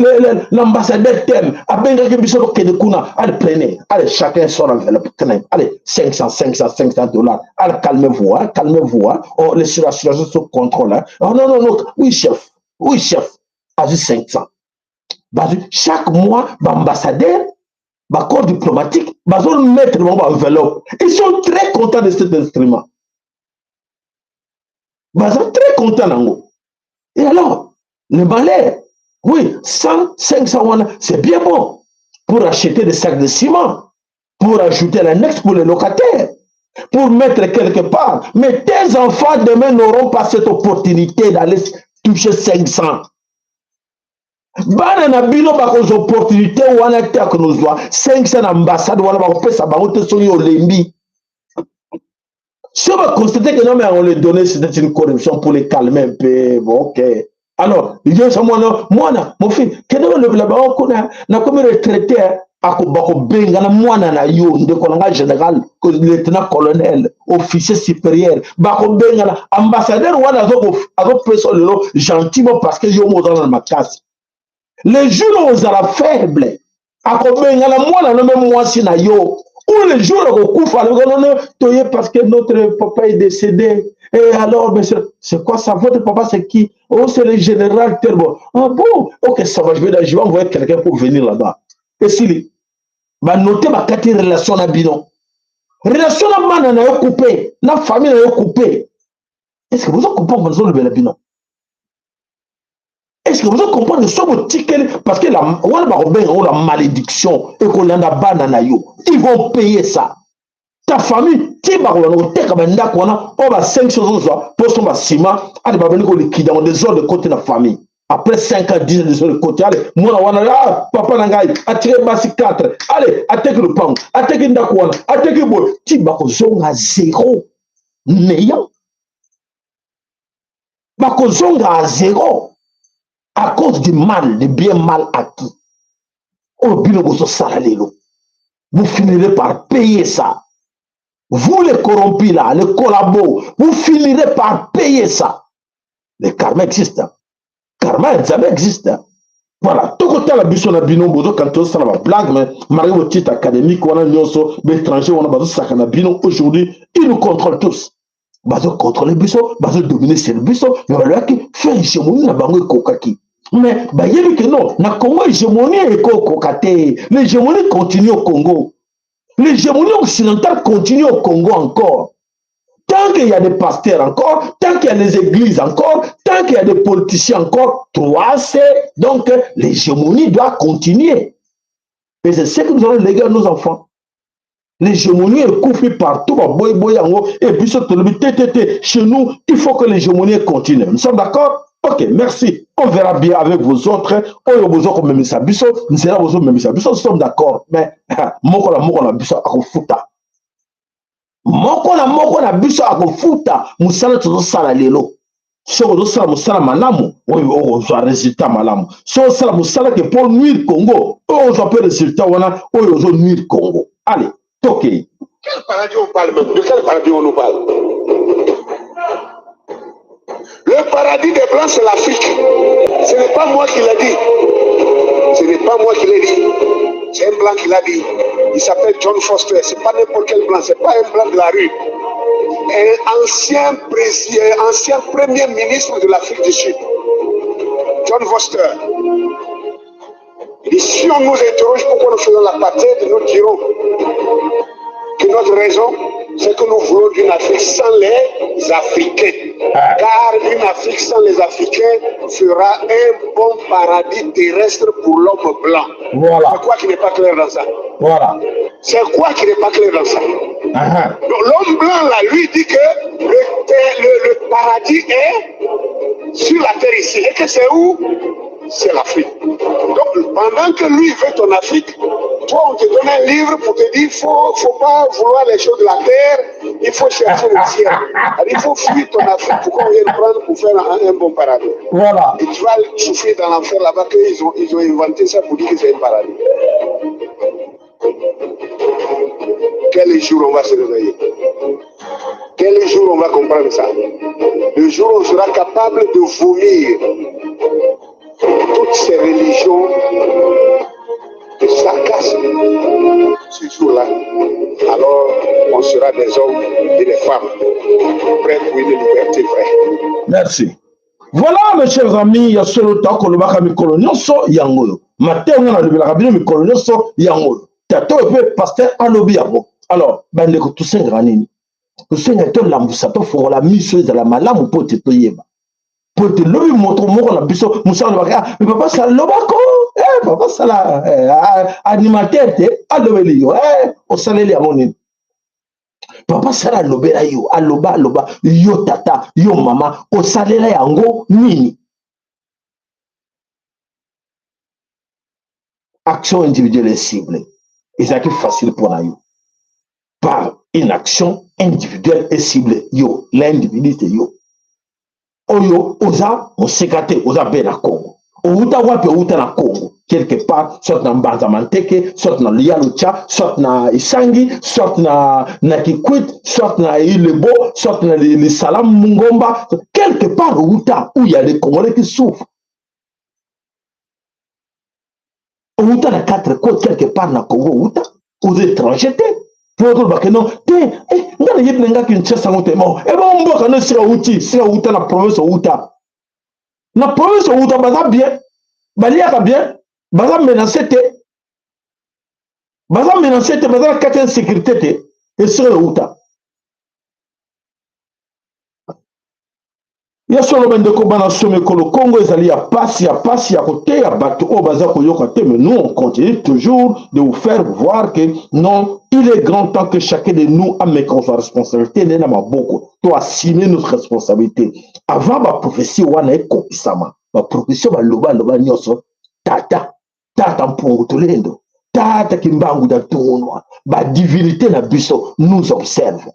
l'ambassadeur tem abengaki biso tokende kuna. Allez, prenez, allez, chacun son enveloppe, tenez, allez, 500, 500, 500 dollars. Allez, calmez-vous, hein, calmez-vous, hein. Oh, les situation sous contrôle, hein. Oh non, non, non, oui chef, oui chef. Azwi 500, bazwi chaque mois baambassadeur, bacorps diplomatique, bazomettre bango baenveloppe. Ils sont très contents de cet instrument, baza très content nango. Et alors le malheur, oui, 100, 500 wana, c'est bien bon pour acheter des sacs de ciment, pour ajouter l'annexe pour les locataires, pour mettre quelque part. Mais tes enfants demain n'auront pas cette opportunité d'aller toucher 500. Bana na bino bakozwa opportunité wana te ya kozwa 500 na ambassade wana, bakopesa bango te soki olembi. Si on va constater que non, mais on les donnait, c'était une corruption pour les calmer un peu. Bon, ok. Alors, il dit, mwana, mwana, mon fils, kende olobela bango kuna, nakomi retraité. Bakobengana mwana na yo, ndeko na nga général, lieutenant colonel, officier supérieur, bakobengana ambassadeur wana azopesa lelo gentiment parce que yo mo ozala na makasi. Le jour ozala faible, akobengana mwana no, me mwasi na yo, ou le jour akokufa, non, toye parce que notre papa est décédé. Et alors, monsieur, c'est quoi ça? Votre papa, c'est qui? Oh, c'est le général Terbo. Ah bon? Ok, ça va, je vais envoyer quelqu'un pour venir là-bas. Esili, banote, bakati relation na bino, relation na bana na yo coupé, na famille na yo coupé. Est ce que bozo comprendre nazolobela bino? Est ce que bozo comprendre? So botikeli, parce que wana bakobenga ngo la malédiction, ekolanda bana na yo. Ils vont payer ça, ta famille, ti bakolanda koteka bandako wana oyo ba 5 ozozwa mpo so basima ale babandi kolikida yango, désordre côté na famille. Après 5 ans, 10 ans, désordre côté. Ale mwana wana, ah, papa na ngai atiki basi 4, ale ateki lopango, ateki ndako wana, ateki boye, ti bakozonga zéro, néant, bakozonga à zéro à cause du mal, du bien mal acquis oyo bino bozosala lelo. Vous finirez par payer ça, vous les corrompus là, les collabos, vous finirez par payer ça. Le karma existe, karma ya Nzambe existe. Voilà, tokotala biso na bino, bozokanta, tozosala bablague, mais malgré botitre académique wana nyonso, baétranger wana bazosaka na bino. Aujourd'hui, ils nous contrôlent tous, bazocontrôle biso, bazodomine sur biso. Mais balobaki fin hégémonie na bango ekokaki, mais bayebi ke non, na Congo hégémonie ekokoka te. L'hégémonie continue au Congo, l'hégémonie occidentale continue au Congo encore. Tant qu'il y a des pasteurs encore, tant qu'il y a des églises encore, tant qu'il y a des politiciens encore, 3C, donc l'hégémonie doit continuer. Et c'est ce que nous allons léguer à nos enfants. L'hégémonie ekufi partout, baboyiboyi yango, et puis tolobi te te te, chez nous, il faut que l'hégémonie continue. Nous sommes d'accord? Ok, merci. On verra bien avec vous autres. Oyo bozokomemisa biso, nzela bozomemisa biso, nous sommes d'accord. Mais moko na moko na biso akofuta. Moko na moko na biso akofuta mosala tozosala lelo. Soki ozosala mosala malamu, oyo okozwa résultat malamu. Soki osala mosala ke mpo nuire Congo, oyo ozwa mpe résultat wana oyo ozonuire Congo. Allez, tokei. Quel paradis on parle même? De quel paradis on nous parle? Le paradis des Blancs, c'est l'Afrique. Ce n'est pas moi qui l'a dit. Ce n'est pas moi qui l'ai dit. C'est un Blanc qui l'a dit. Il s'appelle John Foster. C'est pas n'importe quel Blanc. C'est pas un Blanc de la rue. Un ancien président, ancien premier ministre de l'Afrique du Sud. John Foster. Il dit, si on nous interroge pourquoi nous faisons l'apartheid, nous dirons que notre raison, c'est que nous voulons d'une Afrique sans les Africains. Ah. Car une Afrique sans les Africains fera un bon paradis terrestre pour l'homme blanc. Voilà. C'est quoi qui n'est pas clair dans ça? Voilà. C'est quoi qui n'est pas clair dans ça? Donc l'homme blanc, là, lui dit que le paradis est sur la terre ici. Et que c'est où? C'est l'Afrique. Donc pendant que lui veut ton Afrique, toi on te donne un livre pour te dire faut pas vouloir les choses de la terre, il faut chercher le ciel. Alors, il faut fuir ton Afrique pour qu'on vienne prendre pour faire un bon paradis. Voilà. Et tu vas souffrir dans l'enfer là-bas qu'ils ont inventé ça pour dire que c'est un paradis. Quel jour on va se réveiller? Quel jour on va comprendre ça? Le jour où on sera capable de vomir toutes ces religions de sarcasme, ce jour-là, alors on sera des hommes et des femmes prêts pour une liberté vraie. Merci. Voilà, mes chers amis, ya solo tokolobaka mikolo nyonso yango oyo. Mateya nga nalobelaka bino mikolo nyonso yango oyo. Tata oyo mpe pasteur alobi yango. Alors, bandeko, tosengaka nini? Tosengaka tolambusa, tofongola miso, ezala malamu mpo te toyeba. Po te lobi moto moko na biso mosala alobaka, ah, mais papa sala lobako, eh, papa sala eh, animateur te alobeli yo, eh, osaleli yango nini? Papa sala alobela yo, aloba aloba yo, tata yo, mama, osalela yango nini? Action individuelle et ciblée ezalaki facile mpo na yo par une action individuelle et ciblée. Yo l'individu te, yo oyo oza moseka te, oza mpe na Congo, Outa wapi? Outa na Congo quelque part, soit na Mbanza Manteke, soit na Lialucha, soit na Isangi, soit na Kikwit, soit na Ilebo, soit na Lisalam Mungomba, quelque part outa où il y a des Congolais qui souffrent. Outa na quatre côtes quelque part na Congo, outa aux étrangers te. Po toloba ke non te, eh, nga nayebi na nga Kinshasa yango te. Bon, ebongo mboka no esika outi, esika outa na province outa. Na province outa baza bien, baliaka bien, baza menacé te. Baza menacé te, baza na kati ya insécurité te. Esika outa. Ya solo bandeko bana somo ekolo Congo ezali ya pasi, ya pasi ya koteya bato oyo baza koyoka te, mais nous on continue toujours de vous faire voir que non, il est grand temps que chacun de nous ameka kozwa responsabilité nde na maboko, to assumer notre responsabilité avant ba prophétie wana ekokisama. Ba prophétie baloba loba nyonso, tata tata Mpungu Tulendo, tata Kimbangu da Tungunwa, ba divinité na biso nous observe.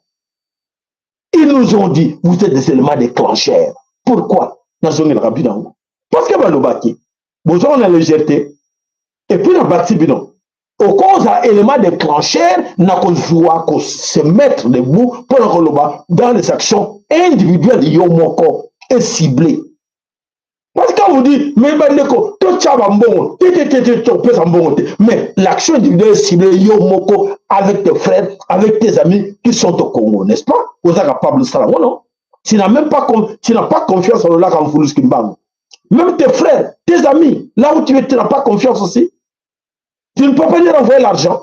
Ils nous ont dit, vous êtes des éléments déclencheurs. Pourquoi? Nazongelaka bino yango. Parce que balobaki, bozonga na légèreté. Et puis na bati bino, okoza élément déclencheur na kozwa ko se mettre debout pour na koloba dans les actions individuelles yo moko et ciblées. Parce que quand vous dites, mais bandeko, totya ba mbongo, te, te, te, te, topesa mbongo te. Mais l'action individuelle ciblée yo moko avec tes frères, avec tes amis qui sont au Congo, n'est-ce pas? Oza capable de ça, non? Tu n'as même pas, tu n'as pas confiance en le lac Mvuluzi Kimbangu. Même tes frères, tes amis, là où tu es, tu n'as pas confiance aussi. Tu ne peux pas leur envoyer l'argent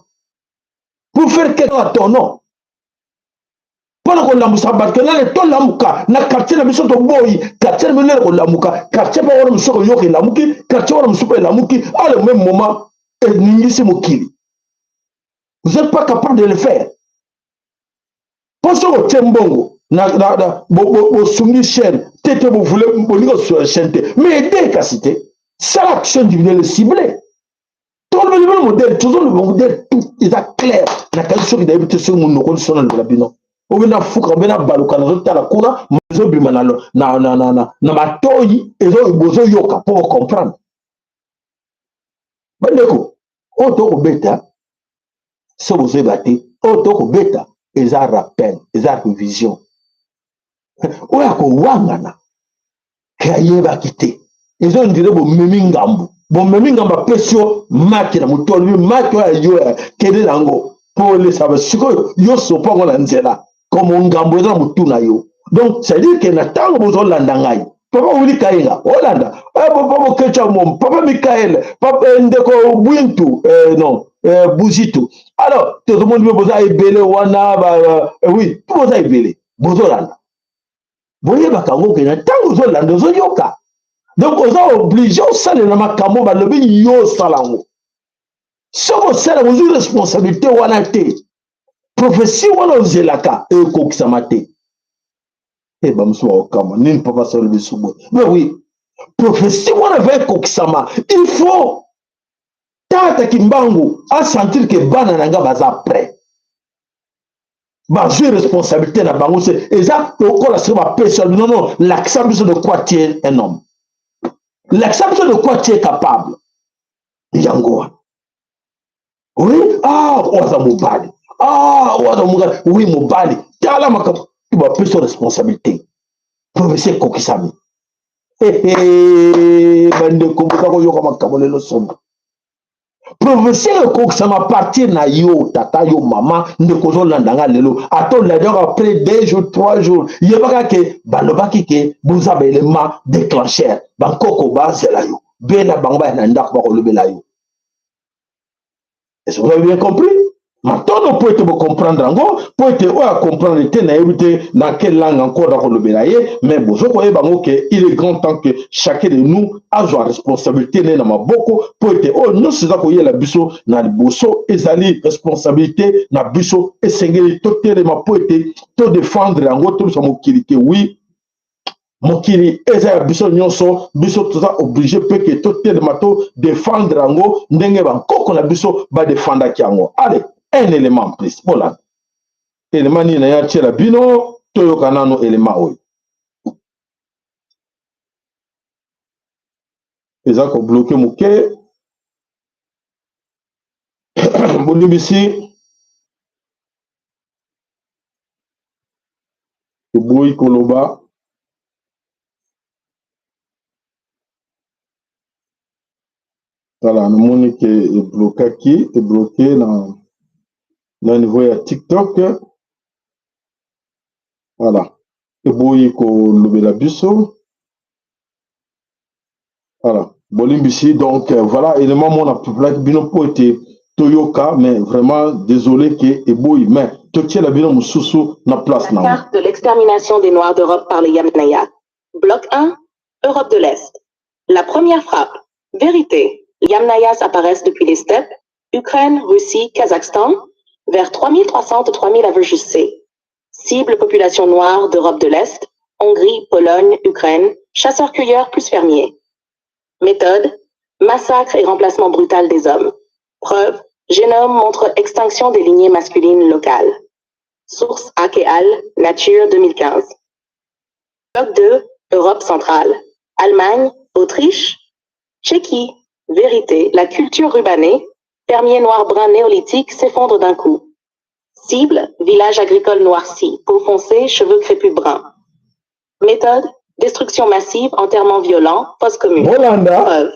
pour faire quelque chose à ton nom. Mpona kolamusa bato nane tolamuka na quartier na biso, toboyi quartier na biso nene kolamuka quartier mpe wana mosusu koyoka elamuki, quartier wana mosusu mpe elamuki, à le même moment eningisi mokili. Vous êtes pas capable de le faire. Mpo soki otie mbongo bosungi chaîne te te, bovule bolingi kosunga chaîne te, mais aide kasi te, sala action individuelle ciblée. Tolobeli bino modèle, tozoloba modèle, tout eza clair. Nakanisi soki nayebi te soki monoko nyonso naloba bino obe nafuka obe nabaluka, nazotala kuna ezobima na matoyi, bozoyoka mpo bocomprendre. Bandeko, oyo tokobeta so bozoyeba te, oyo tokobeta eza rappel, eza révision. Oyo akowangana ke ayebaki te, ezo ndire bomemi ngambo, bomemi ngambo, apesi yo maki na motu, alobi maki oyo ayo kende na yango mpo olesa sikoyo yo sopo yango na nzela komo ngambo eza na motu na yo. Donc c'est à dire que na ntango bozolanda ngai, papa Willy Kainga olanda, papa Bokecha Mom, papa Mikael, papa ndeko Bwintu, non, Buzitu, alors tozomoni mpe boza ebele wana ba, oui, boza ebele bozolanda, boyebaka yango ke na ntango ozolanda ozoyoka. Donc oza obligé osalela makambo balobi yo osala yango. Soki osala, ozwi responsabilité wana te, prophétie wana ozelaka ekokisama te. E bamosusu bakokama nini? Papa asala biso boye. Mais oui, prophétie wana va ekokisama, il faut tata Kimbangu asentir ke bana na nga baza prêt, bazwi responsabilité na bango. Se eza lokola soki bapesi, non non, lakisa biso de quoi tu es un homme, lakisa biso de quoi tu es capable. Yango wana, oui, ah, oyo aza mobali, ah, oyo aza mobali, oui, mobali, tala makambo bapesi responsabilité, prophétie ekokisami. Bandeko, boza koyoka makambo lelo somo. Prophétie ekokisama partir na yo tata, yo mama, ndeko ozolanda nga lelo, ata olandi yango après 2 jours, 3 jours, yebaka ke balobaki ke boza baélément déclencheur. Bankoko bazela yo, bena bango baya na ndako bakolobela yo. Est-ce que vous avez bien compris? Matono mpo ete bocomprendre yango, mpo ete oyo acomprendre te, nayebi te dans quelle langue encore nakolobela ye, mais bozo koyeba yango ke il est grand temps que chacun de nous azwa responsabilité ne na maboko, mpo ete oyo nyonso eza koyela biso na liboso ezali responsabilité na biso. Esengeli totelema mpo ete todefendre yango, tobisa mokili ke oui, mokili eza ya biso nyonso. Biso toza obligé mpe ke totelema, todefendre yango ndenge bankoko na biso badefendaki yango. Allez, un élément en plus, bolanda élément nini na ye atiela bino, toyoka nano élément oyo. Eza kobloke moke. Bolimbisi. Eboyi koloba. Voilà, namoni ke eblokaki, ebloke na, na niveau ya TikTok. Voilà, eboyi kolobela biso. Voilà, bolimbisi. Donc voilà, élément mona public bino po ete toyoka, mais vraiment désolé ke eboyi, mais totiela bino mosusu na place na. Carte de l'extermination des Noirs d'Europe par les Yamnaya. Bloc 1, Europe de l'Est. La première frappe. Vérité. Les Yamnayas apparaissent depuis les steppes, Ukraine, Russie, Kazakhstan, vers 3300 3000 av JC. Cible population noire d'Europe de l'Est, Hongrie, Pologne, Ukraine, chasseurs-cueilleurs plus fermiers. Méthode, massacre et remplacement brutal des hommes. Preuve, génome montre extinction des lignées masculines locales. Source Akeal, Nature 2015. Bloc 2, Europe centrale. Allemagne, Autriche, Tchéquie. Vérité, la culture rubanée, fermier noir-brun néolithique s'effondre d'un coup. Cible, village agricole noirci, peau foncée, cheveux crépus bruns. Méthode, destruction massive, enterrement violent, fosse commune. Bolanda. Preuve,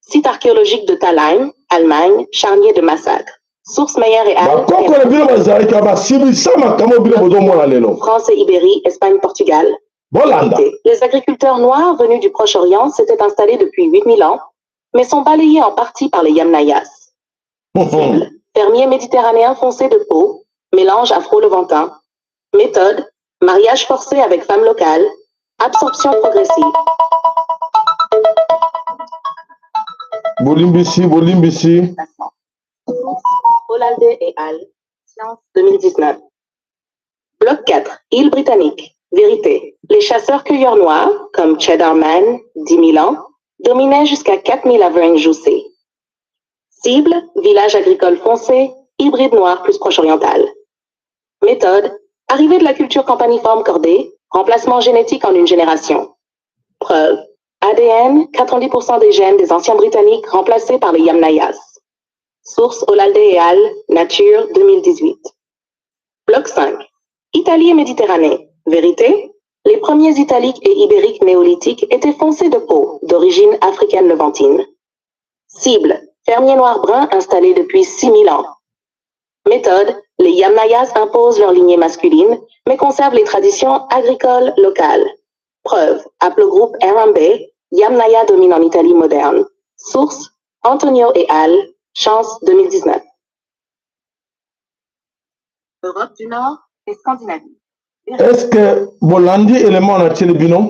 site archéologique de Thalheim, Allemagne, charnier de massacre. Source Meyer et Al. Bakoko na bino bazalaki basibisa makambo bino bozomona lelo. France et Ibérie, Espagne, Portugal. Bolanda. Les agriculteurs noirs venus du Proche-Orient s'étaient installés depuis 8000 ans, mais sont balayés en partie par les Yamnayas. Cible, fermier méditerranéen foncé de peau, mélange afro-levantin. Méthode, mariage forcé avec femme locale, absorption progressive. Bolimbisi, bolimbisi. Olalde et al. Science 2019. Bloc 4, île britannique. Vérité. Les chasseurs-cueilleurs noirs, comme Cheddar Man, 10 000 ans, dominaient jusqu'à 4 000 avant Joussé. Cible, village agricole foncé, hybride noir plus proche-oriental. Méthode, arrivée de la culture campaniforme cordée, remplacement génétique en une génération. Preuve, ADN, 90% des gènes des anciens Britanniques remplacés par les Yamnayas. Source Olalde et al., Nature 2018. Bloc 5. Italie et Méditerranée. Vérité, les premiers Italiques et Ibériques néolithiques étaient foncés de peau, d'origine africaine levantine. Cible, fermier noir brun installé depuis 6000 ans. Méthode, les Yamnayas imposent leur lignée masculine, mais conservent les traditions agricoles locales. Preuve, haplogroupe Harambe, Yamnaya domine en Italie moderne. Source, Antonio et al., Chance 2019. Europe du Nord et Scandinavie. Est-ce que bolandi élément natieli bino?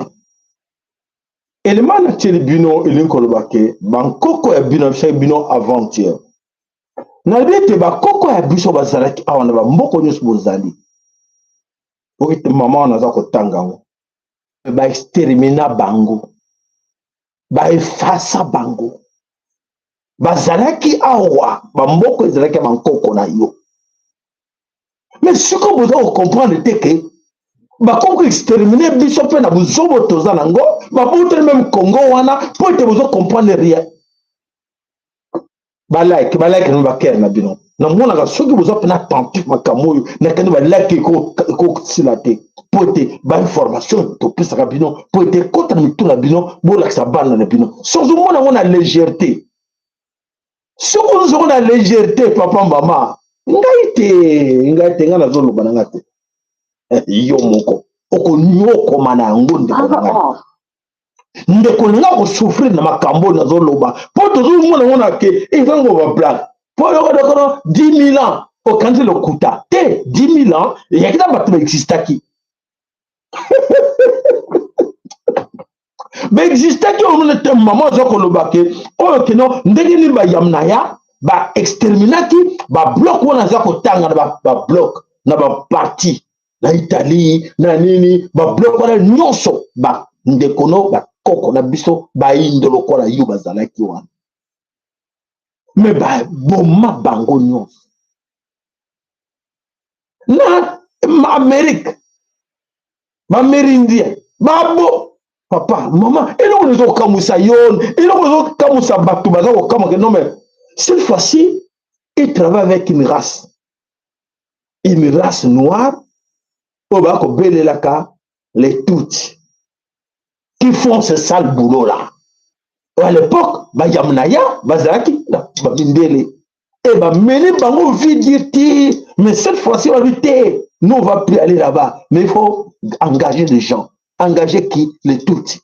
Élément natieli bino elingi koloba ke bankoko ya bino abisaki bino avant-hier. Nalobi ete bakoko ya biso bazalaki awa na bamboka nyonso bozali. Oki mama wana aza kotanga yango. Ba extermina bango. Ba efasa bango. Bazalaki awa, bamboka ezalaki ya bankoko na yo. Mais sikoyo boza kocomprendre te ke bakoki exterminer biso mpe na buzobo toza nango, baboteli meme Congo wana mpo ete bozo comprendre rien. Balike, balike na bakere na bino. Namonaka soki boza mpena attentif makambo oyo nakandi balike ekosila te mpo ete bainformation topesaka bino mpo ete ekota na mitu na bino, bolakisa bana na bino. Soki ozomona yango na légèreté, soki ozozongo na légèreté, papa mama, ngai te, ngai te, ngai nazoloba na ngai te, yo moko okonyokoma na yango. Ndeko na ngai, ndeko na ngai, kosouffrir na makambo oyo nazoloba mpo tozomona yango na ke ezango bablague mpo yokodokono 10 000 ans okanisi lokuta te. 10 000 ans eyaki na bato baexistaki, baexistaki. Oyo te mama aza koloba ke oyo keno ndenge nini bayam na ya baexterminaki babloc wana aza kotanga na babloc na baparti na Italie na nini, babloc wana nyonso, bandeko no bakoko na biso bayindo lokola yo bazalaki wana, me baboma bango nyonso. Na Amerike, baamérindien babo. Papa, mama, eloko ezokamwisa yo, eloko ezokamwisa bato baza kokamwa ke non, mais cette fois-ci il travaille avec une race noire oyo bakobelelaka les Tutsi qui font ce sale boulot là. À l'époque, bayamna ya bazalaki na bamindele et bameli bango vie dire ti, mais cette fois-ci babi te, nous, on va plus aller là-bas, mais il faut engager les gens. Engager qui? Les Tutsis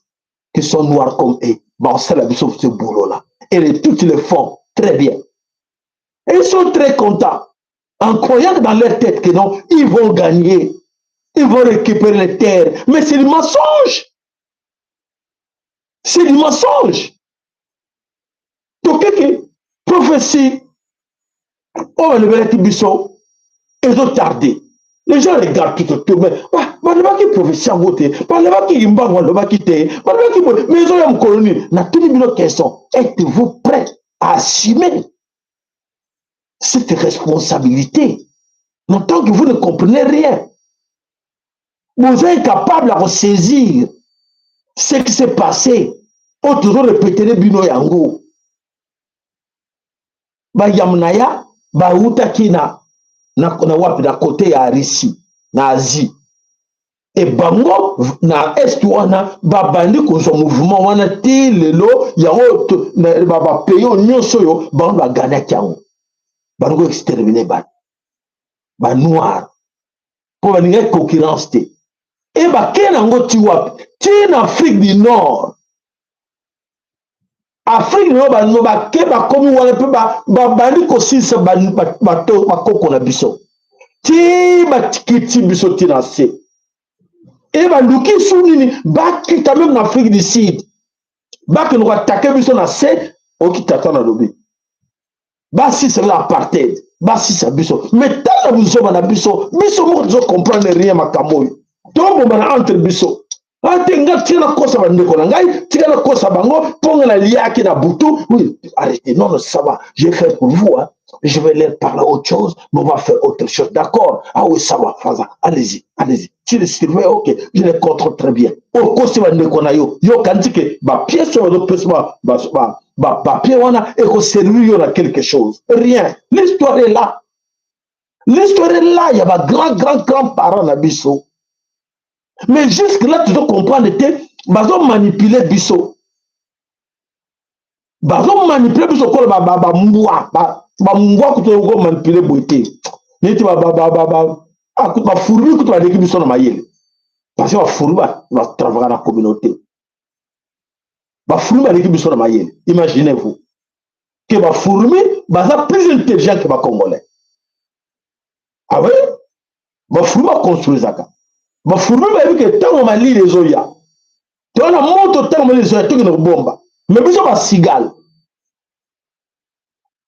qui sont noirs comme eux. Basala biso ce boulot là et les Tutsis le font très bien et ils sont très contents en croyant dans leur tête que non, ils vont gagner, ils vont récupérer les terres. Mais c'est du mensonge, c'est du mensonge. Tokeke prophétie oyo balobelaki biso ezotarde. Les gens regardent tout autour, mais balobaki prophétie yango te, balobaki mbango, balobaki te, balobaki boye, mais ezoya mokolo nini? Natuni bino question: êtes-vous prêt à assumer cette responsabilité en tant que vous ne comprenez rien? Vous êtes incapable à ressaisir ce qui s'est passé. Oyo tozorepetele bino yango, bayamna ya bautaki na wapi? Na côté ya Russie, na Asie. E bango na Est wana babandi kozwa mouvement wana ti lelo. Yango bapays oyo nyonso oyo bango baganaki yango, bango extermine bato banoir mpo balingaki concurrence te. E bakei nango ti wapi? Ti na Afrique du Nord. Afrique du Nord, bano bake, bakomi wana mpe babandi kosilisa bato bakoko na biso ti bakiti biso ti na se. E baluki su nini? Bakita même na Afrique du Sud, bakende koattaquer biso na se. Oki tata nalobi basisa biso apartheid, basisa biso. Mais tala buzoba na biso, biso moko tozocomprendre rien. Makambo oyo tobomana entre biso ate nga, tika nakosa bandeko na ngai, tika nakosa bango mpo nga naliaki na butu. Oui, arrêtez. Non, non, ça va, je vais faire pour vous, hein. Je vais leur parler autre chose, mais on va faire autre chose, d'accord? Ah oui, ça va, faza, allez-y, allez-y, tu les surveilles, ok, je les contrôle très bien. Okosi bandeko na yo. Yo kanti ke bapièce oyo bazopesa, bapapier wana ekoservir yo na quelque chose? Rien. L'histoire est là, l'histoire est là ya bagrand grand grand parents na biso. Mais jusque là tozo comprendre te. Bazomanipuler biso, bazomanipuler biso kola bambwa. Bambwa kutu komanipuler boye te, neti bafourmi kutu baleki biso na mayele, parce que bafourmi batravaka na communauté. Bafourmi baleki biso na mayele. Imaginez vous que bafourmi baza plus intelligent que bacongolais. Ah oui, bafourmi baconstruisaka. Bafourmi bayebi ke ntango malili ezoya, toza na moto, ntango malili ezoya, tokende kobomba. Mais biso bacigale.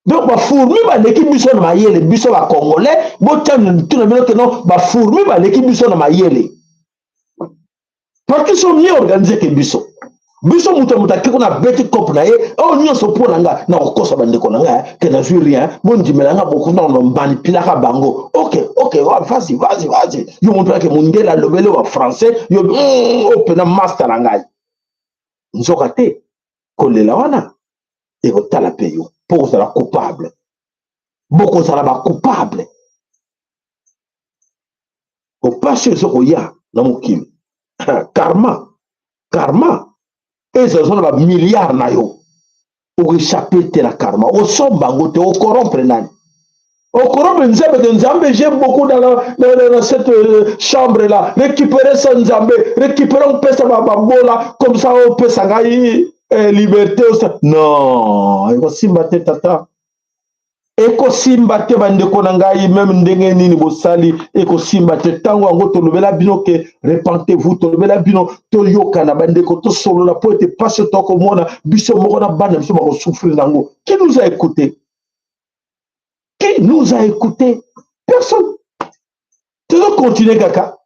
Donc bafourmi baleki biso na mayele. Biso bacongolais, botia mitu na bino ke non, bafourmi baleki biso na mayele parce qu'ils sont mieux organisés que biso. Biso moto moto ake kuna, abeti cope na ye oyo nyonso mpo na nga na kokosa bandeko na ngai ke nazwi rien, bondimela nga. Bokuna manipulaka bango. Ok, vas-y, vas-y, vas-y. Yo moto ake mondele alobeli wa français, yo oyo mpena master na ngai. Nzoka te, kolela wana ekotala mpe yo mpo kozala coupable. Bokozala bacoupable. Opasi ezokoya na mokili, karma, karma ezala na bamilliard na yo, okoéchapper te na karma. Osomba yango te. Ocorrompre nani? Ocorrompre Nzambe te? Nzambe, j'ai beaucoup dans cette chambre là, récupérer ça. Nzambe, récupérer, opesa babola comme ça, opesa ngai liberté. Non, ekosimba te, tata, ekosimba te. Bandeko na ngai, même ndenge nini bosali, ekosimba te. Ntango yango tolobela bino ke repentez-vous, tolobela bino toyokana, bandeko, tosolola mpo ete pasi tokomona biso moko na bana biso bakosouffrir nango. Qui nous a écouté? Qui nous a écouté? Personne. Tozocontinue kaka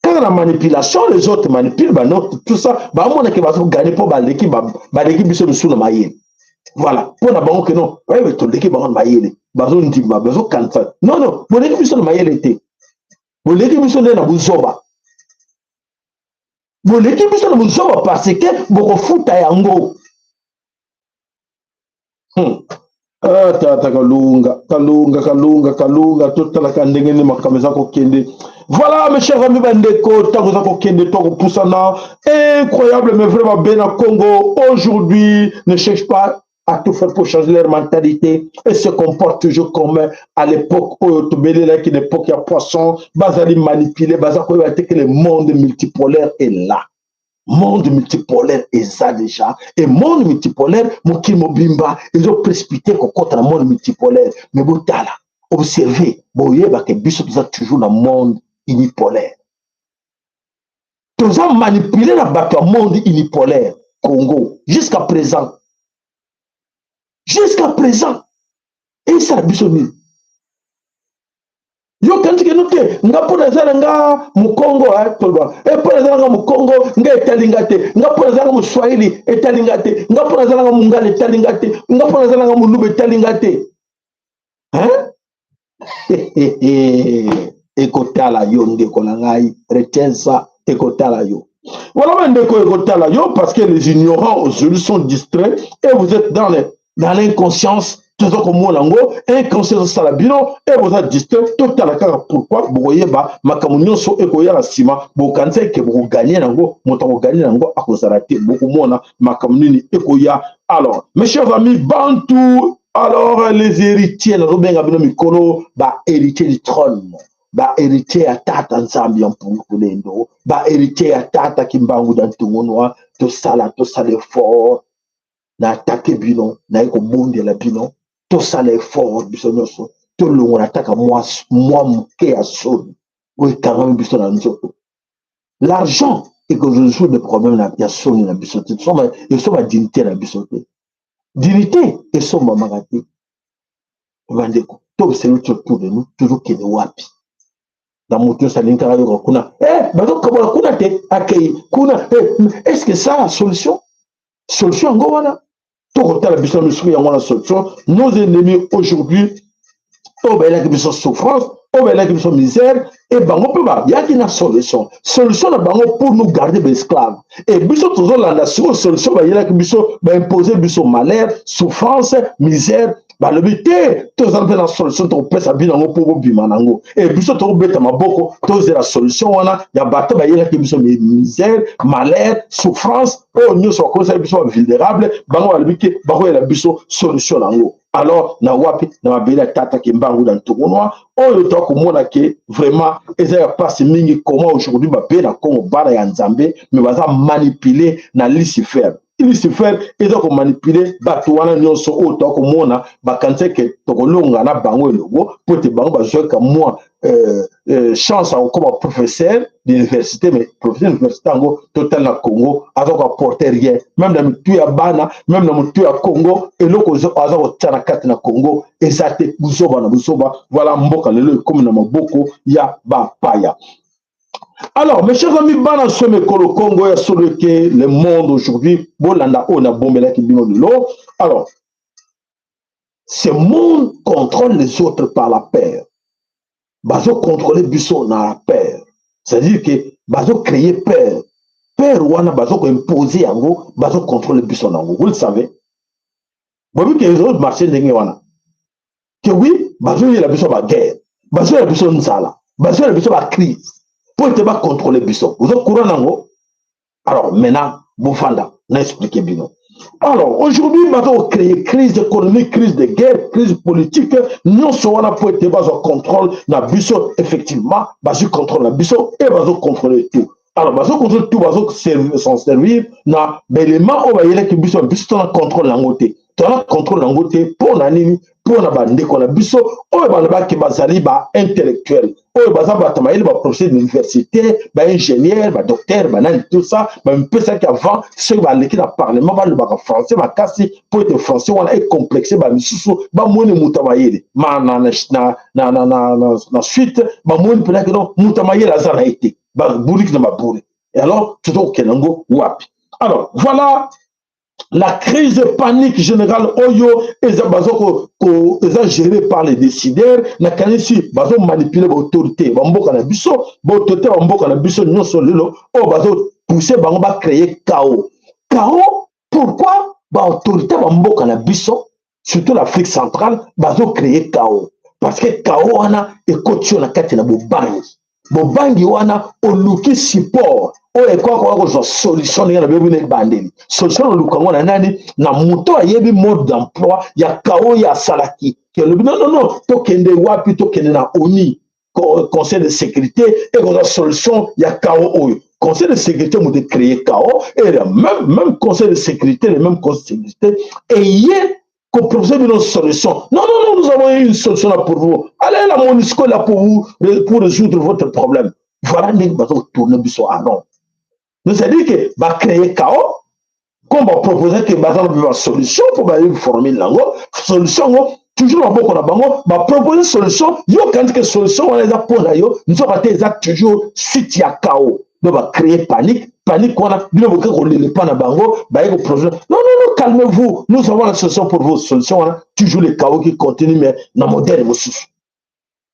kaka na manipulation. Les autres manipulent bano, tout ça. Bamonake bazogagner mpo baleki biso misu na mayele. Voilà, mpo na bango ke non, bayebe toleki bango na mayele, bazondima, bazokanisa. Non, non, boleki biso na mayele te, boleki biso nde na buzoba. Boleki biso na buzoba parce que bokofuta yango. Ah, tata Kalunga, Kalunga, Kalunga, Kalunga, totalaka ndenge nini makambo eza kokende. Voilà, mes chers amis bandeko, ntango eza kokende to kopusana. Incroyable, mais vraiment, Bena Congo, aujourd'hui, ne cherche pas à tout faire pour changer leur mentalité et se comportent toujours comme à l'époque oyo tobelelaki, l'époque ya poisson. Bazali manipulé, baza koyeba te que le monde multipolaire est là. Monde multipolaire eza déjà, et monde multipolaire, mokili mobimba ezoprécipité kokɔta na monde multipolaire. Mais botala, observe, boyebaka biso toza toujours na monde unipolaire. Toza manipulé na bato ya monde unipolaire. Congo jusqu'à présent, jusqu'à présent, esala biso nini? Yo kanisi keno te, nga mpo naza na nga mokongo, toloba e mpo naza na nga mokongo, nga etali nga te. Nga mpo naza na nga moswahili, etali nga te. Nga mpo naza na nga mongala, etali nga te. Nga mpo naza na nga moluba, etali nga te. Ekotala yo, ndeko na ngai, retiens ça, ekotala yo. Voilà, bandeko, ekotala yo, parce que les ignorants aujourd'hui sont distraits et vous êtes dans l'inconscience. Toza komona yango, inconscience osala bino e boza distrait. Totala kaka pourquoi bokoyeba makambo nyonso ekoya na nsima. Bokanisa eke bokogagner yango, moto akogagner yango akozala te. Bokomona makambo nini ekoya. Alors, mes chers amis bantu, alors les héritiers, nazobenga bino mikolo bahéritier du trône, bahéritier ya tata Nzambe ya Mpungu Tulendo, bahéritier ya tata Kimbangu da Ntungunwa, tosala, tosala effort. Na atake bino, naye kobondela bino, tosala effort biso nyonso, tolongola ataka mwa moke ya soni oyo ekangami biso na nzoto. L'argent ekorésoudre problème ya soni na biso te, esomba dignité na biso te. Dignité esombamaka te. Bandeko, toobserve autour de nous, tozokende wapi? Na moto nyonso alingi kaka yoka kuna, eh, bazokabola kuna te, akei kuna. Eh, est ce que ça la solution? Solution yango wana tokotala biso na misuku yango wana solution? Nos ennemis aujourd'hui, oyo bayelaki biso souffrance, oyo bayelaki biso misère, e bango mpe bayaki na solution. Solution na bango pour nous garder baesclave, e biso tozolanda sikoyo solution bayelaki biso, baimpose biso malheur, souffrance, misère. Balobi te, tozala mpe na solution, tokopesa bino yango mpo bobima nango. E biso tokobeta maboko, tozela solution wana ya bato bayelaki biso misère, malheur, souffrance oyo nyonso, bakomisaki biso bavulnérable. Bango balobi ke bakoyela biso solution nango. Alors na wapi? Na mabele ya tata Kimbangu na Ntokonwa oyo tokomona ke vraiment eza ya mpasi mingi. Comment aujourd'hui bape na Kongo, bana ya Nzambe, mais baza manipulé na Lucifer? Lucifer eza komanipuler bato wana nyonso oyo tokomona. Bakanisi ke tokolonga na bango elongo, mpo ete bango bazwaka mwa chance ya kokoma professeur d'université. Mais professeur d'université yango, total na Congo, aza koapporter rien, même na mitu ya bana, même na motu ya Congo. Eloko aza kotia na kati na Congo eza te, buzoba na buzoba. Voilà, mboka lelo ekomi na maboko ya bapaya. Alors, mes chers amis, bana some ekolo Congo, ya solo eke le monde aujourd'hui, bolanda oyo nabombelaki bino lelo. Alors, ce monde contrôle les autres par la peur. Bazocontrôle biso na la peur, c'est-à-dire que bazocréer peur. Peur wana bazokoimpose yango, bazocontrôle biso nango. Vous le savez, boyebi ke ezomarche ndenge wana, ke oui, bazoyela biso baguerre, bazoyela biso nzala, bazoyela biso bacrise mpo ete bacontrôle biso. Oza courant nango. Alors maintenant, bofanda na expliquer bino. Alors aujourd'hui, baza créer crise économique, crise de guerre, crise politique, nyonso wana mpo ete bazwa contrôle na biso. Effectivement, bazwi contrôle na biso e bazocontrôle tout. Alors bazocontrôle tout, bazo s'en servir na baélément oyo bayelaki biso. Biso tona contrôle yango te, tona contrôle yango te. Mpo na nini? Mpo na bandeko na biso oyo balobaki bazali baintellectuel, oyo baza bato mayele, baprofesseur d'université, baingénieur, badocteur, banani, tout ça, bamipesaki avant. Soki baleki na parlement, balobaka français makasi mpo ete français wana ecomplexe bamisusu, bamoni moto ya mayele. Ma na suite, bamoni mpenaki no moto ya mayele aza na ye te, baburiki na baburi. Et alors tozokokende yango wapi? Alors voilà la crise, panique générale oyo eza bazo ko eza géré par les décideurs. Nakanisi bazo manipuler baautorité bamboka na biso, baautorité bamboka na biso nyonso lelo oyo bazo Pousser bango ba créer chaos. Chaos, pourquoi ba autorité ba mboka na biso, surtout l'Afrique centrale, bazo créer chaos? Parce que chaos wana ekoti yo na kati na bobangi. Bobangi wana, oluki support oyo ekoka kozwa solution. Ndenge na bebi na ebandeli, solution oluka yango na nani? Na moto ayebi mode d'emploi ya chaos oyo asalaki. Elobi: "Non, non, non, tokende wapi? Tokende na ONU, Conseil de sécurité ekozwa solution ya chaos oyo." Conseil de sécurité moto ecréer chaos, et le même Conseil de sécurité, le même Conseil de sécurité eye koproposer bino solution: "Non, non, non, nous avons une solution là pour vous. Allez, la MONUSCO est là pour vous, pour résoudre votre problème." Voilà ndenge bazotourne biso. Ah non, donc c'est à dire que bacréer chaos, comme baproposer ke baza na basolution mpo bayebi formule yango. Solution yango toujours maboko na bango. Bapropose solution, yo kandi ke solution wana eza mpo na yo, nzoka te, eza toujours suite ya chaos. Donc bacréer panique. Panique wana, bino boke kolela epa na bango, baye koproposer: "Non, non, non, calmez-vous, nous avons la solution pour vous." Solution wana, toujours le chaos qui continue, mais na modèle mosusu.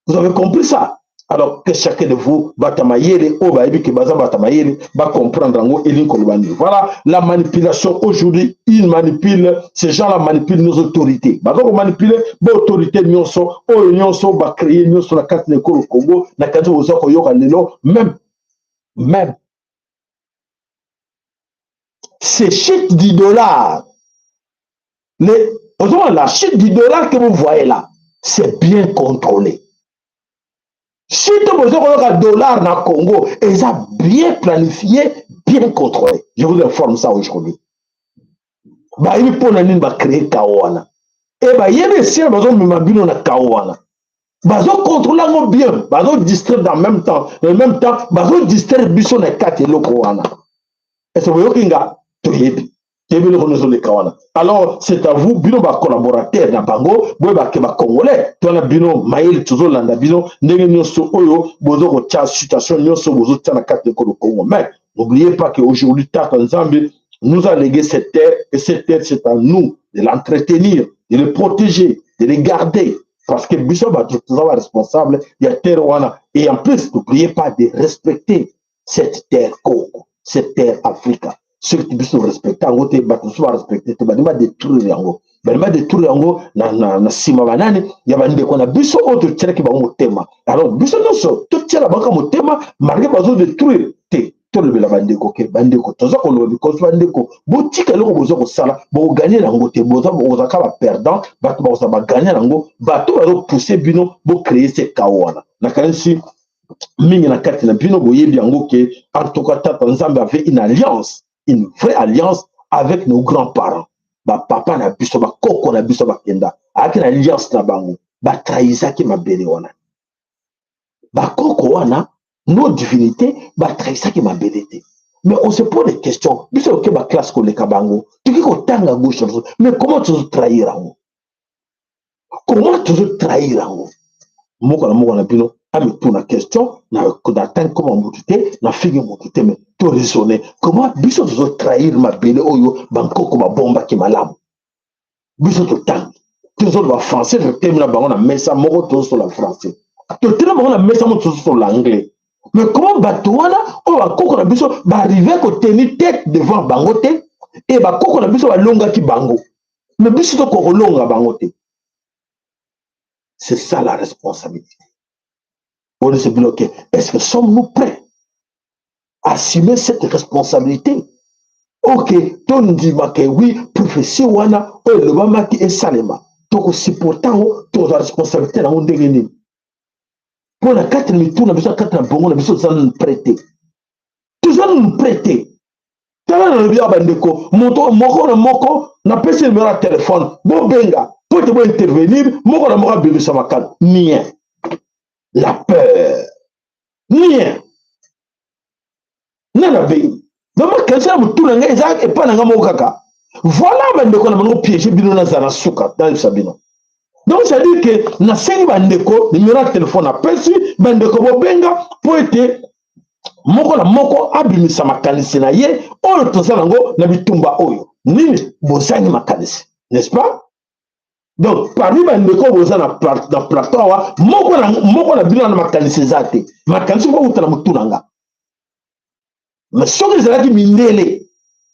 Vous avez compris ça? Alors que chacun de vous, bato mayele oyo bayebi ke baza bato mayele, bacomprendre yango elingi koloba nini. Voilà la manipulation. Aujourd'hui, ils manipulent, ces gens-là manipulent nos autorités. Baza komanipule baautorité nyonso oyo nyonso bacréer nyonso na kati na ekolo Congo. Na kati boza koyoka lelo, même ces chutes du dollar, les, la chute du dollar que vous voyez là, c'est bien contrôlé. Chute boza koyoka dollar na Congo eza bien planifié, bien contrôlé. Je vous informe ça aujourd'hui. Bayebi mpona nini bacréer chaos wana e, bayebi esika bazomema bino na chaos wana. Bazocontrôle yango bien, bazodistraire dans même temps, en même temps bazodistraire biso na kati eloko wana. Ese boyoki nga? Toyebi, toyebi eloko nyonso oleka wana. Alors c'est à vous, bino bacollaborateur na bango, boyebake bacongolais to wana bino mayele, tozolanda bino ndenge nyonso oyo bozo kotia situation nyonso bozotia na kati ekolo Congo. Mais n'oubliez pas que aujourd'hui, Tata Nzambe nous a légué cette terre, et cette terre, c'est à nous de l'entretenir, de le protéger, de le garder, parce que biso bato toza baresponsable ya terre wana. Et en plus, n'oubliez pas de respecter cette terre Congo, cette terre Afrika. Soki biso respecte yango te, bato mosusu barespecte te, balingi badétruire yango, balingi badétruire yango na nsima banani ya bandeko na biso oyo totielaki bango motema. Alors biso nyonso totiela bango motema malgré bazodétruire te. Tolobela bandeko ke bandeko, toza koloba because bandeko, botika eloko boza kosala, bokoganye yango te. Bozalaka baperdant, bato bakozala baganye yango, bato bazopousse bino bocréer ce chaos wana. Nakanisi mingi na kati na bino boyebi yango ke en tout cas, Tata Nzambe avait une alliance, une vraie alliance avec nos grands-parents, bapapa na biso, bakoko na biso bakenda. Ayaki na alliance na bango, batrahisaki mabele wana. Bakoko wana, nos divinités, batrahisaki mabele te. Mais on se pose des questions. Biso oke baclasse koleka bango, toki kotanga gauche na biso, mais comment tozotrahir yango? Comment tozotrahir yango? Moko na moko na bino amituna question. Na tangi koma motu te, nafingi motu te, mais to raisonner: comment biso tozotrahir mabele oyo bankoko babombaki malamu? Biso totangi, tozoloba français, totemi na bango na mesa moko, tozosola français, totemi bango na mesa moko, tozosola anglais. Mais comment bato wana oyo bakoko na biso baarrive kotenir tête devant bango te? E bakoko na biso balongaki bango, mais biso tokokolonga bango te. C'est ça la responsabilité. On se bloquer. Est-ce que sommes-nous prêts à assumer cette responsabilité? Ok, tondima ke oui, prophétie wana oyo elobamaki esalema, tokosupporta yango, tokozwa responsabilité nango ndenge nini? Mpo na kati na mitu na biso, na kati na bongo na biso, toza nanu prêt te, toza nanu prêt te. Tala, nalobi awa, bandeko, moto moko na moko napesi numero ya telefone, bobenga po ete bointervenir. Moko na moko abimisa makano nien. La peur nien nga nabengi vraiment question ya motu na ngai eza epai na ngai moko kaka. Voilà, bandeko na bango piége bino. Nazala na suka, nayebisa bino. Donc c'est à dire ke nasengi bandeko numero ya telefone, apesi bandeko, bobenga mpo ete moko na moko abimisa makanisi na ye oyo toza nango na bitumba oyo. Nini bozangi makanisi, n'est-ce pas? Donc parmi bandeko boza na plateau awa, moko na bino na makanisi eza te. Makanisi mpo kuta na motu na nga. Mais soki ezalaki mindele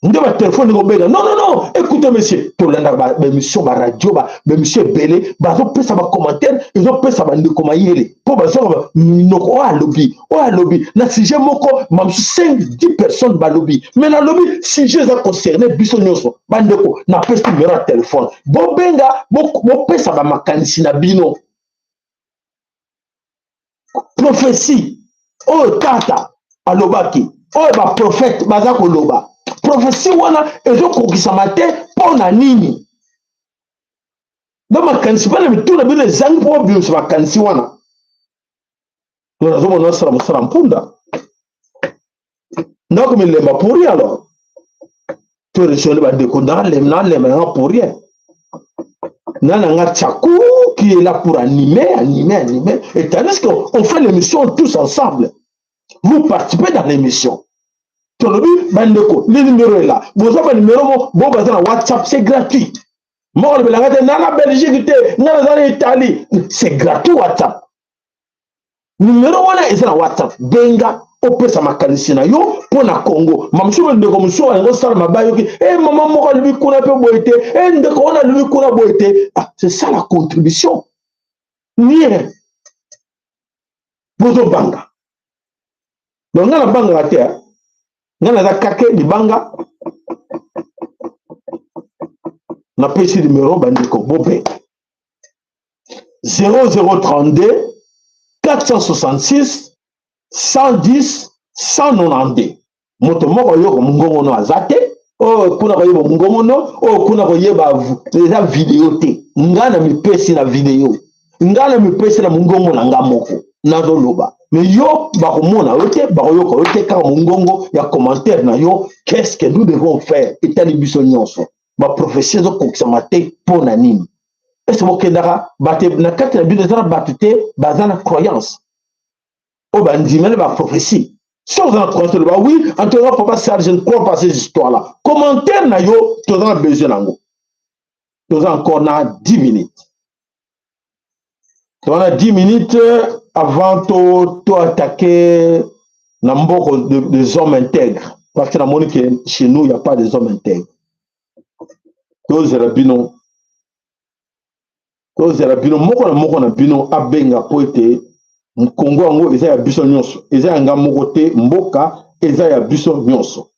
nde batelefone kobenga, non, non, non, écoutez monsieur, tolandaka baémission, baradio, baémission ebele, bazopesa bacommentaire, ezopesa bandeko mayele mpo bazoka minoko. Oyo alobi, oyo alobi na sujet moko, mamosu 5 10 personnes balobi, mais nalobi sujet eza concerné biso nyonso. Bandeko, napesi numéro ya telefone, bobenga, bopesa bamakanisi na bino. Prophétie oyo tata alobaki, oyo baprophète baza koloba, prophétie wana ezokokisama te mpo na nini? Ba makanisi mpe na mituna bino ezangi mpo bobimisa makanisi wana. Donc nazomona osala mosala mpunda, ndako milemba pour rien. Alors to raisonne, bandeko, nalemba nanga pour rien. Nana Tchakou qui est là pour animer, animer, animer. Et tandis qu'on fait l'émission tous ensemble. Vous participez dans l'émission. Tolobi, bandeko, le numéro est là. Vous avez le numéro, bon, dans WhatsApp, c'est gratuit. Moi, le belanga, na Belgique, na na Italie, c'est gratuit WhatsApp. Numéro wana eza na WhatsApp. Benga, opesa makanisi na yo mpo na Congo. Mamosusu, ndeko mosusu alingi osala mabe, ayoki e mama moko alobi kuna mpe boye te, e ndeko wana alobi kuna boye te. Ah, c'est ça la contribution. Nie bozobanga. Donc ngai nabangaka te, ngai naza kake libanga. Napesi numero, bandeko, bobenga 0032 466 110 192. Moto moko oyoka mongongo no aza te. Oyo kuna koyeba mongongo no, oyo kuna koyeba eza video te. Ngai na mipesi na video, ngai na mipesi na mongongo na nga moko nazoloba, mais yo bakomona yo te, bakoyoka yo te, kaka mongongo ya commentaire na yo. Qu'est-ce que nous devons faire? Etali biso nyonso. Baprophétie ezokokisama te mpo na nini? Ese bokendaka bato na kati na bino, eza na bato te baza na croyance oyo bandimeli baprophétie? Soki oza na croyance, oloba: "Oui, en tout cas, papa Serge, je ne crois pas ces histoires là Commentaire na yo, toza na besoin nango. Toza encore na 10 minutes, toza na 10 minutes avant to attaquer na mboko des hommes intègres, parce que namoni que chez nous, il y a pas des hommes intègres. Tozela bino, tozela bino, moko na moko na bino abenga, po ete Kongo yango eza ya biso nyonso, eza ya nga moko te. Mboka eza ya biso nyonso.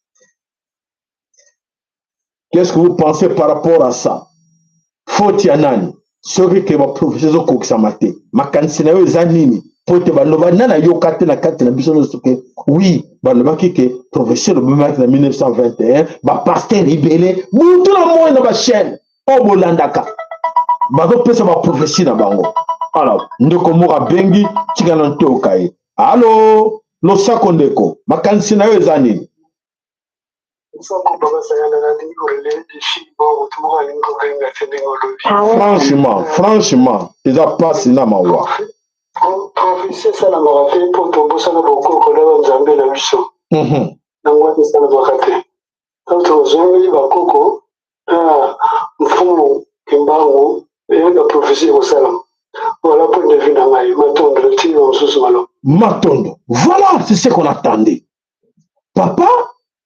Qu'est-ce que vous pensez par rapport à ça? Faute ya nani soki ke baprophétie ezokokisama te? Makanisi na yo eza nini? Po ete baloba, nani ayoka te na kati na biso nyonso ke oui, balobaki ke prophétie elobamaki na 1921? Bapasteur ebele, butu na moi na bachaîne oyo bolandaka, bazopesa baprophétie na bango. Alors ndeko moko abengi, tika na ntoyoka ye. Alo, losako ndeko, makanisi na yo eza nini? Sango bakasangana na ndenge koreleve défi. Bon, moto moko alingi kobenga te ndenge olobi. Franchement, franchement, eza mpasi na mawa. Prophétie esalamaka te mpo tobosana bokoko na banzambe na biso. Nango wana esalamaka te. Ntango tozongeli bakoko na mfumu Kimbangu, eyeba prophétie ekosalama. Voilà point de vue na ngai. Matondo, ntina mosusu malo. Matondo. Voilà, c'est ce qu'on attendait. Papa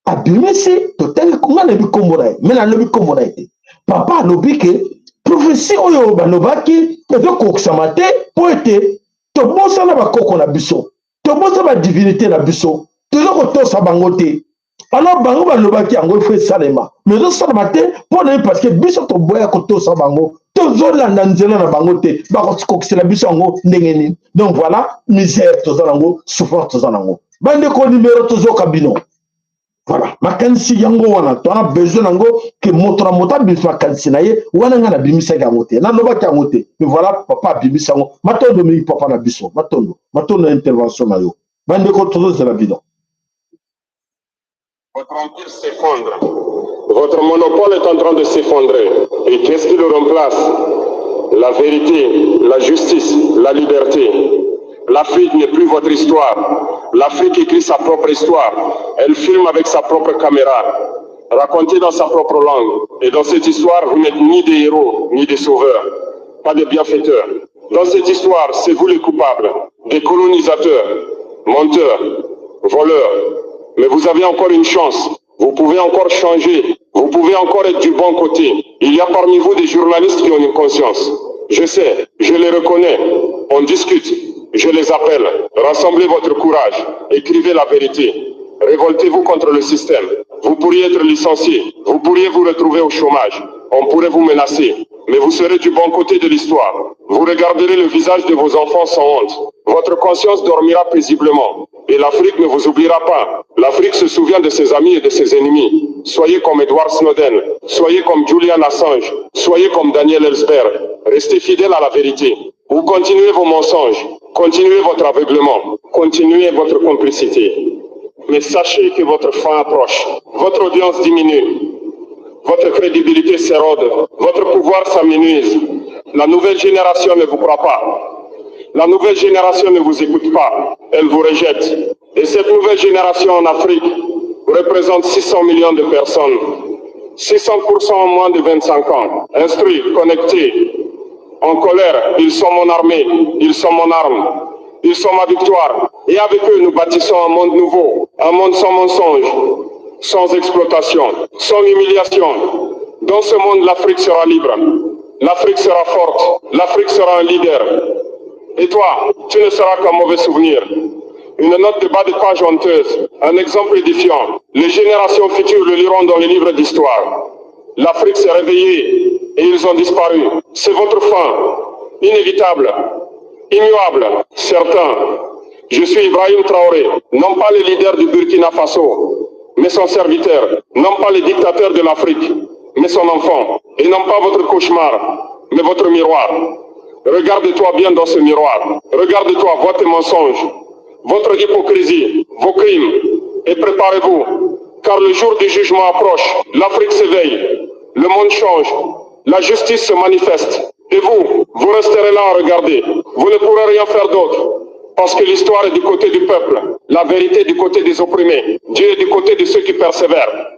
abimisi, totangi, nga nayebi nkombo na ye, me nalobi nkombo na ye te. Papa alobi ke prophétie oyo balobaki ezokokisama te mpo ete tobosana bakoko na biso, tobosana badivinité na biso, toza kotosa bango te. Alors bango balobaki yango, ifo esalema, mais ezosalema te mpo na ye, parce que biso toboya kotosa bango, tozolanda nzela na bango te. Bakokisela biso yango ndenge nini? Donc voilà, misère toza nango, souffrance toza nango. Bandeko, numéro, tozoka bino. Voilà, makanisi yango wana toza besoin nango, ke moto na moto abimisa makanisi na ye wana. Ngai nabimisaki yango te, nalobaki yango te, mais voilà, papa abimisi yango. Matondo mingi, papa na biso, matondo, matondo na intervention na yo. Bandeko, tozozela bino. Votre empire s'effondre. Votre monopole est en train de s'effondrer. Et qu'est-ce qui le remplace? La vérité, la justice, la liberté. L'Afrique n'est plus votre histoire. L'Afrique écrit sa propre histoire. Elle filme avec sa propre caméra, racontée dans sa propre langue. Et dans cette histoire, vous n'êtes ni des héros, ni des sauveurs, pas des bienfaiteurs. Dans cette histoire, c'est vous les coupables, des colonisateurs, menteurs, voleurs. Mais Mais vous avez encore une chance. Vous pouvez encore changer. Vous pouvez encore être du bon côté. Il y a parmi vous des journalistes qui ont une conscience. Je sais, je les reconnais. On discute. Je les appelle. Rassemblez votre courage. Écrivez la vérité. Révoltez-vous contre le système. Vous pourriez être licencié. Vous pourriez vous retrouver au chômage. On pourrait vous menacer. Mais vous serez du bon côté de l'histoire. Vous regarderez le visage de vos enfants sans honte. Votre conscience dormira paisiblement. Et l'Afrique ne vous oubliera pas. L'Afrique se souvient de ses amis et de ses ennemis. Soyez comme Edward Snowden. Soyez comme Julian Assange. Soyez comme Daniel Ellsberg. Restez fidèles à la vérité. Vous continuez vos mensonges. Continuez votre aveuglement. Continuez votre complicité. Mais sachez que votre fin approche. Votre audience diminue. Votre crédibilité s'érode. Votre pouvoir s'amenuise. La nouvelle génération ne vous croit pas. La nouvelle génération ne vous écoute pas. Elle vous rejette. Et cette nouvelle génération en Afrique représente 600 millions de personnes. 600% en moins de 25 ans. Instruits, connectés, en colère, ils sont mon armée, ils sont mon arme, ils sont ma victoire. Et avec eux, nous bâtissons un monde nouveau, un monde sans mensonges, sans exploitation, sans humiliation. Dans ce monde, l'Afrique sera libre. L'Afrique sera forte. L'Afrique sera un leader. Et toi, tu ne seras qu'un mauvais souvenir. Une note de bas de page honteuse, un exemple édifiant. Les générations futures le liront dans les livres d'histoire. L'Afrique s'est réveillée et ils ont disparu. C'est votre fin, inévitable, immuable, certain. Je suis Ibrahim Traoré, non pas le leader du Burkina Faso, mais son serviteur, non pas le dictateur de l'Afrique, mais son enfant, et non pas votre cauchemar, mais votre miroir. Regarde-toi bien dans ce miroir. Regarde-toi, vois tes mensonges, votre hypocrisie, vos crimes, et préparez-vous, car le jour du jugement approche. L'Afrique s'éveille, le monde change, la justice se manifeste. Et vous, vous resterez là à regarder. Vous ne pourrez rien faire d'autre. Parce que l'histoire est du côté du peuple, la vérité est du côté des opprimés, Dieu est du côté de ceux qui persévèrent.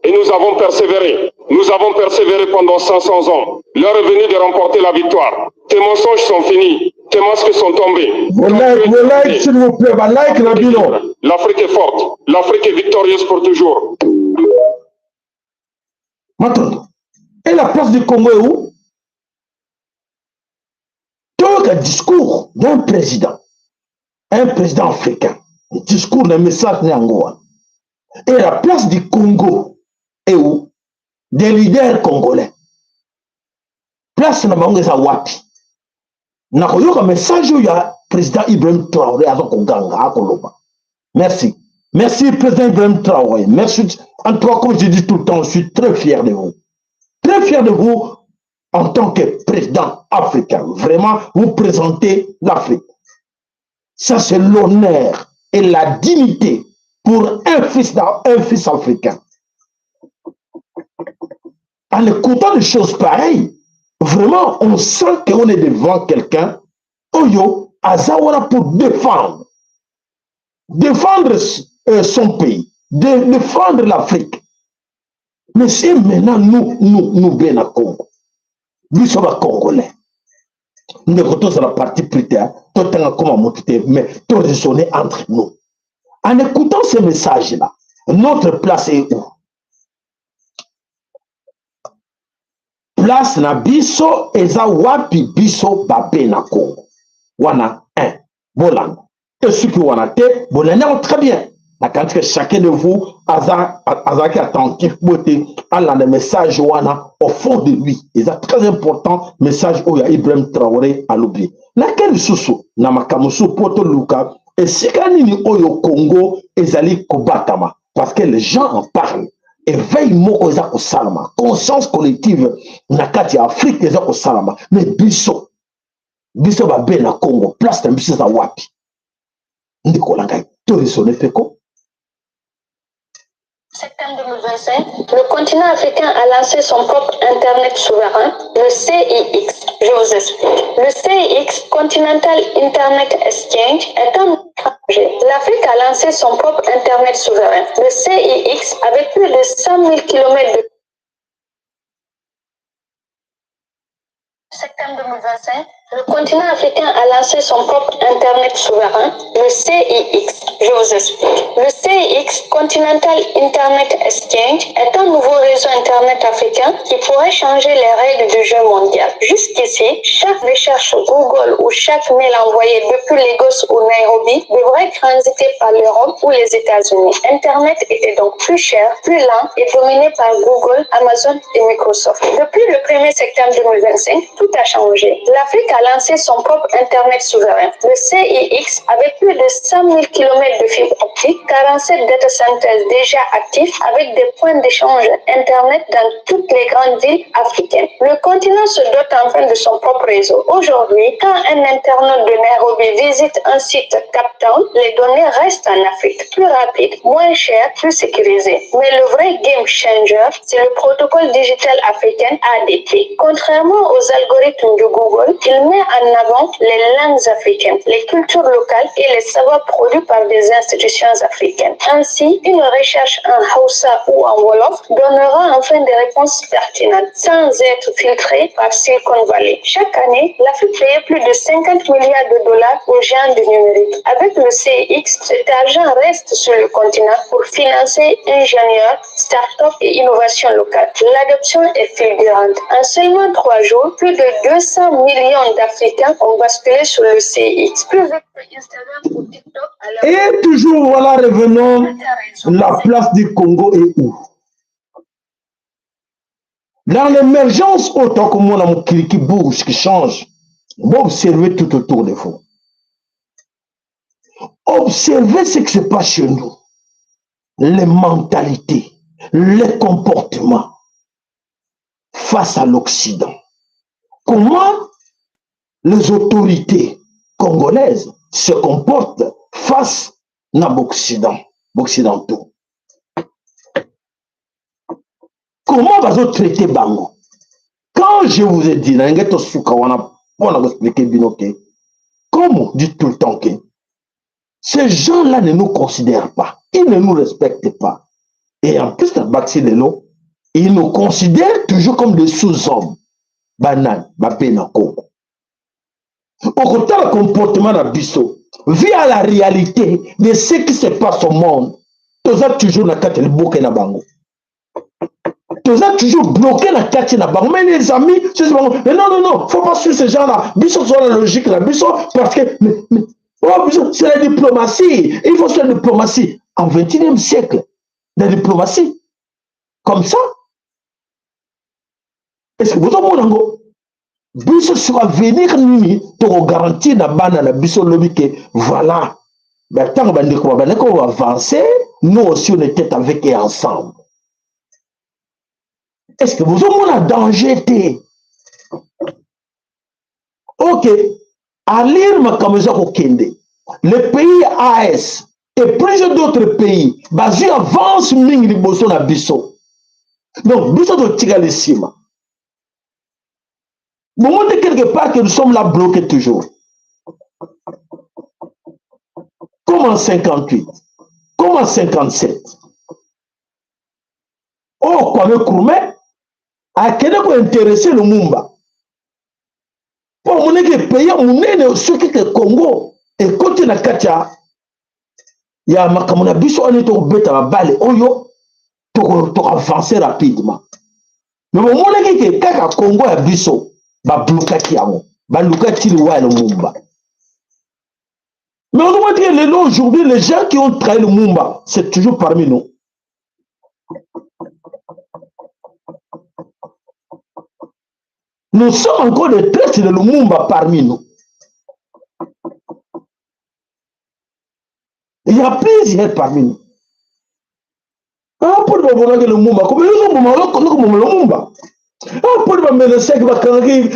Et nous avons persévéré. Nous avons persévéré pendant 500 ans. L'heure est venue de remporter la victoire. Tes mensonges sont finis. Tes masques sont tombés. Vos likes, s'il vous plaît. Bah, like la bilan. L'Afrique est forte. L'Afrique est victorieuse pour toujours. Maintenant, et la place du Congo est où? Toyoka discours d'un président, un président africain, discours d'un message na yango wana. Et la place du Congo est où? Des leaders congolais. Place na bango eza wapi? Nakoyoka message oyo ya président Ibrahim Traoré aza koganga akoloba. Merci. Merci président Ibrahim Traoré. Merci. En tout cas, comme je dis tout le temps, je suis très fier de vous. Très fier de vous en tant que président africain. Vraiment, vous présentez l'Afrique. Ça, c'est l'honneur et la dignité pour un fils africain. En écoutant des choses pareilles, vraiment, on sent qu'on est devant quelqu'un, oyo, aza wana pour défendre. Défendre son pays, défendre l'Afrique. Mais si maintenant nous, nous, nous, bena Congo, biso ba Congolais, ndeko tozala parti pris te, totanga koma motu te, mais to raisonner entre nous. En écoutant ces messages-là, notre place est où? Place na biso eza wapi biso babe na Congo? Wana 1, bolanda. Et soki wana te, bolanda yango très bien. Nakanisi que chacun de vous azalaki attentif po ete alanda message wana au fond de lui. Eza très important message oyo ya Ibrahim Traoré alobi. Nake lisusu na makambo mosusu po toluka esika nini oyo Congo ezali kobatama, parce que les gens en parlent. Éveil moko eza kosalama, conscience collective na kati ya Afrique eza kosalama, mais biso biso babe na Congo, place na biso eza wapi? Ndeko na ngai, to raisonner mpe ko. Septembre 2025, le continent africain a lancé son propre Internet souverain, le CIX. Je vous explique. Le CIX, Continental Internet Exchange, est un projet. L'Afrique a lancé son propre Internet souverain, le CIX, avec plus de 100 000 km de Septembre 2025, le continent africain a lancé son propre Internet souverain, le CIX. Je vous explique. Le CIX, Continental Internet Exchange, est un nouveau réseau Internet africain qui pourrait changer les règles du jeu mondial. Jusqu'ici, chaque recherche Google ou chaque mail envoyé depuis Lagos ou Nairobi devrait transiter par l'Europe ou les États-Unis. Internet était donc plus cher, plus lent et dominé par Google, Amazon et Microsoft. Depuis le 1er septembre 2025, tout a changé. L'Afrique a lancé son propre Internet souverain. Le CIX, avec plus de 100 000 km de fibres optiques, 47 data centers déjà actifs avec des points d'échange Internet dans toutes les grandes villes africaines. Le continent se dote enfin de son propre réseau. Aujourd'hui, quand un internaute de Nairobi visite un site Cape Town, les données restent en Afrique. Plus rapide, moins cher, plus sécurisé. Mais le vrai game changer, c'est le protocole digital africain ADP. Contrairement aux algorithmes de Google, il met en avant les langues africaines, les cultures locales et les savoirs produits par des institutions africaines. Ainsi, une recherche en Hausa ou en Wolof donnera enfin des réponses pertinentes, sans être filtrée par Silicon Valley. Chaque année, l'Afrique paye plus de 50 milliards de dollars aux géants du numérique. Avec le CX, cet argent reste sur le continent pour financer ingénieurs, start-up et innovation locale. L'adoption est fulgurante. En seulement 3 jours, plus de 200 millions d'Africains ont basculé sur le CX. Plus vite que Instagram ou TikTok. Et toujours, voilà, revenons, la place du Congo est où? Dans l'émergence, autant que moi, mokili qui bouge, qui change, observez tout autour de vous. Observez ce qui se passe chez nous. Les mentalités, les comportements face à l'Occident. Comment les autorités congolaises se comportent face à l'Occident, occidentaux. Comment va traiter bango? Quand je vous ai dit, on a expliqué bino que, comme on dit tout le temps que ces gens-là ne nous considèrent pas, ils ne nous respectent pas. Et en plus, la ils nous considèrent toujours comme des sous-hommes. Banane, bapena koko. Okotala comportement na biso via la réalité de ce qui se passe au monde, toza toujours na kati ya liboke na bango, toza toujours bloqué na kati na bango. Mais les amis, c'est bango, mais non, non, non, faut pas suivre ces gens là. Biso toza na logique na biso parce que mais, oh, biso, c'est la diplomatie, il faut faire la diplomatie. En 21e siècle, la diplomatie comme ça, est-ce que bozomona yango? Biso sur avenir nini tokogarantir na bana na biso lobi ke voilà, ntango bandeko babandaki koavance, nous aussi, on était avec et ensemble? Est ce que bozomona danger te? Ok, alire makambo eza kokende. Le pays AS et plusieurs d'autres pays bazwi avance mingi liboso na biso. Donc biso totikali nsima. Bomoni quelque part que nous sommes là, bloqués toujours, comme en 58, comme en 57. Oyo Kwame Nkrumah akende kointéresser Lumumba mpo amonaki pays ya monene. Soki ke Congo ekoti na kati ya makambo na biso wana, tokobeta babale oyo, tokoavance rapidement. Mais bomonaki ke kaka Congo ya biso bablokaki yango, balukaki liwa ya Lumumba. Mais on doit dire, lelo, aujourd'hui, les gens qui ont trahi Lumumba, c'est toujours parmi nous. Nous sommes encore des traîtres de Lumumba parmi nous. Il y a plusieurs parmi nous. Ah, mpo babomaki Lumumba, komoboma Lumumba. Ah, mpo bamelesaki, bakangaki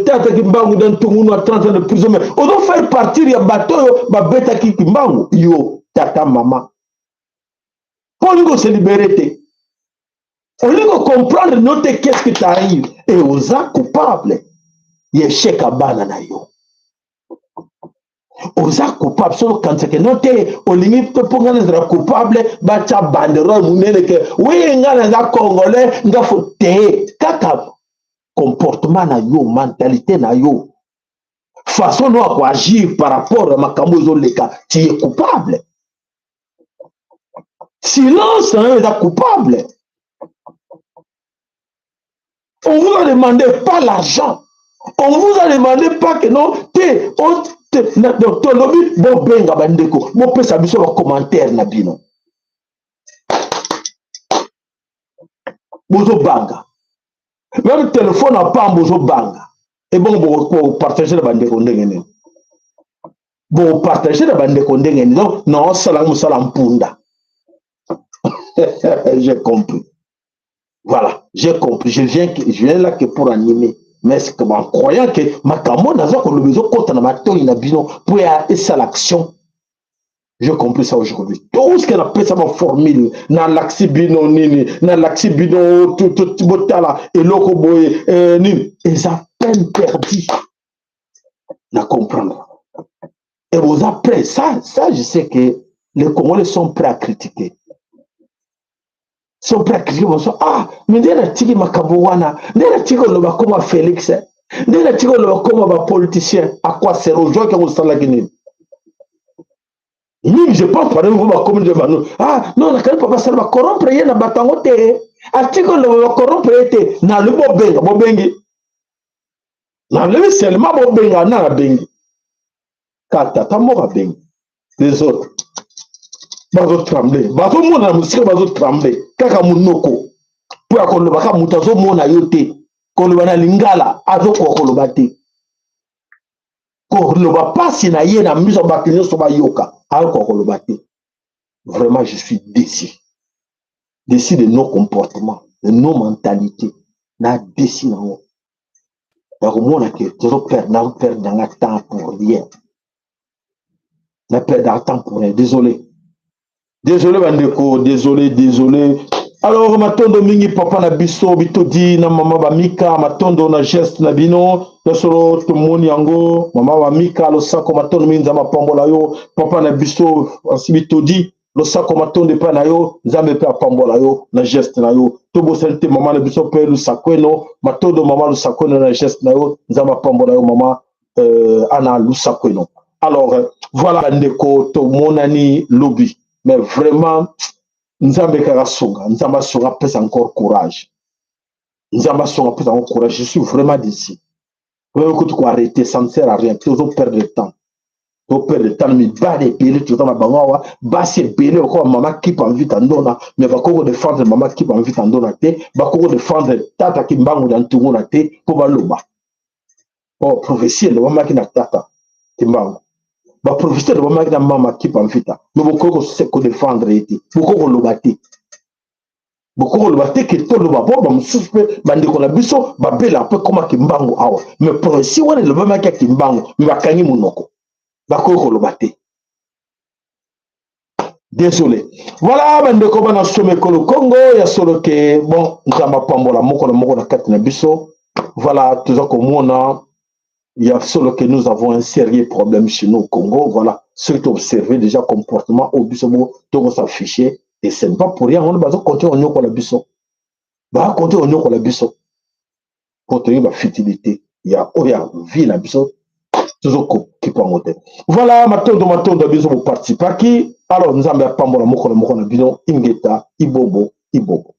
tata Kimbangu dans Tungunu à 30 ans de prison, mais ozo faire partir ya bato oyo babetaki Kimbangu. Yo tata, mama, mpo olingi ose libérer te, olingi kocomprendre no te. Qu'est-ce qui t'arrive? Et oza coupable ya échec ya bana na yo. Oza coupable soki okanisaka no te. Olingi mpe mpo ngai nazala coupable, batya banderole monene ke wi, ngai naza Congolais, nga fo te kaka. Comportement na yo, mentalité na yo, façon no ya koagir par rapport ya makambo ezoleka, tu es coupable. Silence na yo eza coupable. On vous a demandé pas l'argent, on vous a demandé pas que non te tolobi bobenga bandeko, bopesa biso bacommentaire na bino. Bozobanga meme telefone ya pamba, ozobanga. Ebongo bokopartage na bandeko ndenge nini? Bokopartage na bandeko ndenge nini? Donc naosala mosala mpunda. J'ai compris, voilà, j'ai compris. Je viens là que pour animer, mais c'est en croyant que makambo naza koloba ezokɔta na matoi na bino mpo ya esala action. J'ai compris ça aujourd'hui. Tout ce que napesa baformule, nalakisi bino nini, nalakisi bino botala eloko boye, nini, eza peine perdue na comprendre. Et boza prêt, ça je sais que les Congolais sont prêts à critiquer, sont prêts à critiquer. Bonso ah, mais nde natiki makambo wana, nde natiki koloba koma Félix, nde natiki koloba koma bapoliticien. À quoi sert? Ozwaki yango, osalaki nini? Mingi, je pense, par exemple, bakomi de bano, ah non, nakali papa sala bacorrompre ye na bato yango te, atiki koloba bacorrompre ye te. Nalobi bobenga, bobengi. Nalobi seulement bobenga, na nabengi ka tata moko abengi, les autres bazotremble, bazomona na mosika, bazotremble kaka monoko mpo ya koloba. Kaka moto azomona yo te, koloba na lingala azokoka koloba te, koloba mpasi na ye na miso bato nyonso bayoka, azokoka koloba te. Vraiment, je suis déçu, déçu de nos comportements, de nos mentalités. Na déçu nango ya komona ke tozoperdre, nazoperdre nanga temps pour rien, na perdre temps pour rien. Désolé, désolé bandeko, désolé, désolé. Alors matondo mingi papa na biso Bitodi na mama Bamika, matondo na geste na bino ya solo, tomoni yango. Mama Bamika, losako, matondo mingi, Nzambe apambola yo. Papa na biso asi Bitodi, losako, matondo epai na yo, Nzambe mpe apambola yo na geste na yo. Tobosani te mama na biso mpe Lusakweno, matondo mama Lusakweno na geste na yo, Nzambe apambola yo mama Ana Lusakweno. Alors voilà bandeko, tomonani lobi. Mais vraiment, Nzambe kaka sunga, Nzambe asunga, apesa encore courage, Nzambe asunga, apesa encore courage. Je suis vraiment déçu. Oyo kutu koarrêter, ça ne sert à rien. Tozo perdre le temps, toperdre le temps. Mibali ebele toza na bango awa, basi ebele lokola mama Kipa Mvita Ndona, mais bakoki kodefendre mama Kipa Mvita Ndona te, bakoki kodefendre tata Kimbangu na Ntunguna te, mpo baloba oh, prophétie elobamaki na tata Kimbangu, baprophétie elobamaki na mama Kipa Mvita, mais bokoki kodefendre ye te, bokoki koloba te, bokoki koloba te ke toloba mpo bamosusu mpe bandeko na biso babela mpe koma Kimbangu awa, mais prophétie wana elobamaki ya Kimbangu, mais bakangi monoko, bakoki koloba te. Désolé. Voilà bandeko bana somekolo Congo ya solo ke bon, Nzambe apambola moko na moko na kati na biso. Voilà, toza komona ya solo que nous avons un sérieux problème chez nous au Congo. Voilà, ceux qui observé déjà comportement oyo biso bo tokosaffiche, et ce n'est pas pour rien wana bazokontinue konyokola biso, bakontinue konyokola biso po toyebi bafutilité ya oyo ya vie na biso, tozokokipa yango te. Voilà, matondo, matondo ya biso boparticipaki. Alors Nzambe apambola moko na moko na bino. Ingeta, ibobo, ibobo.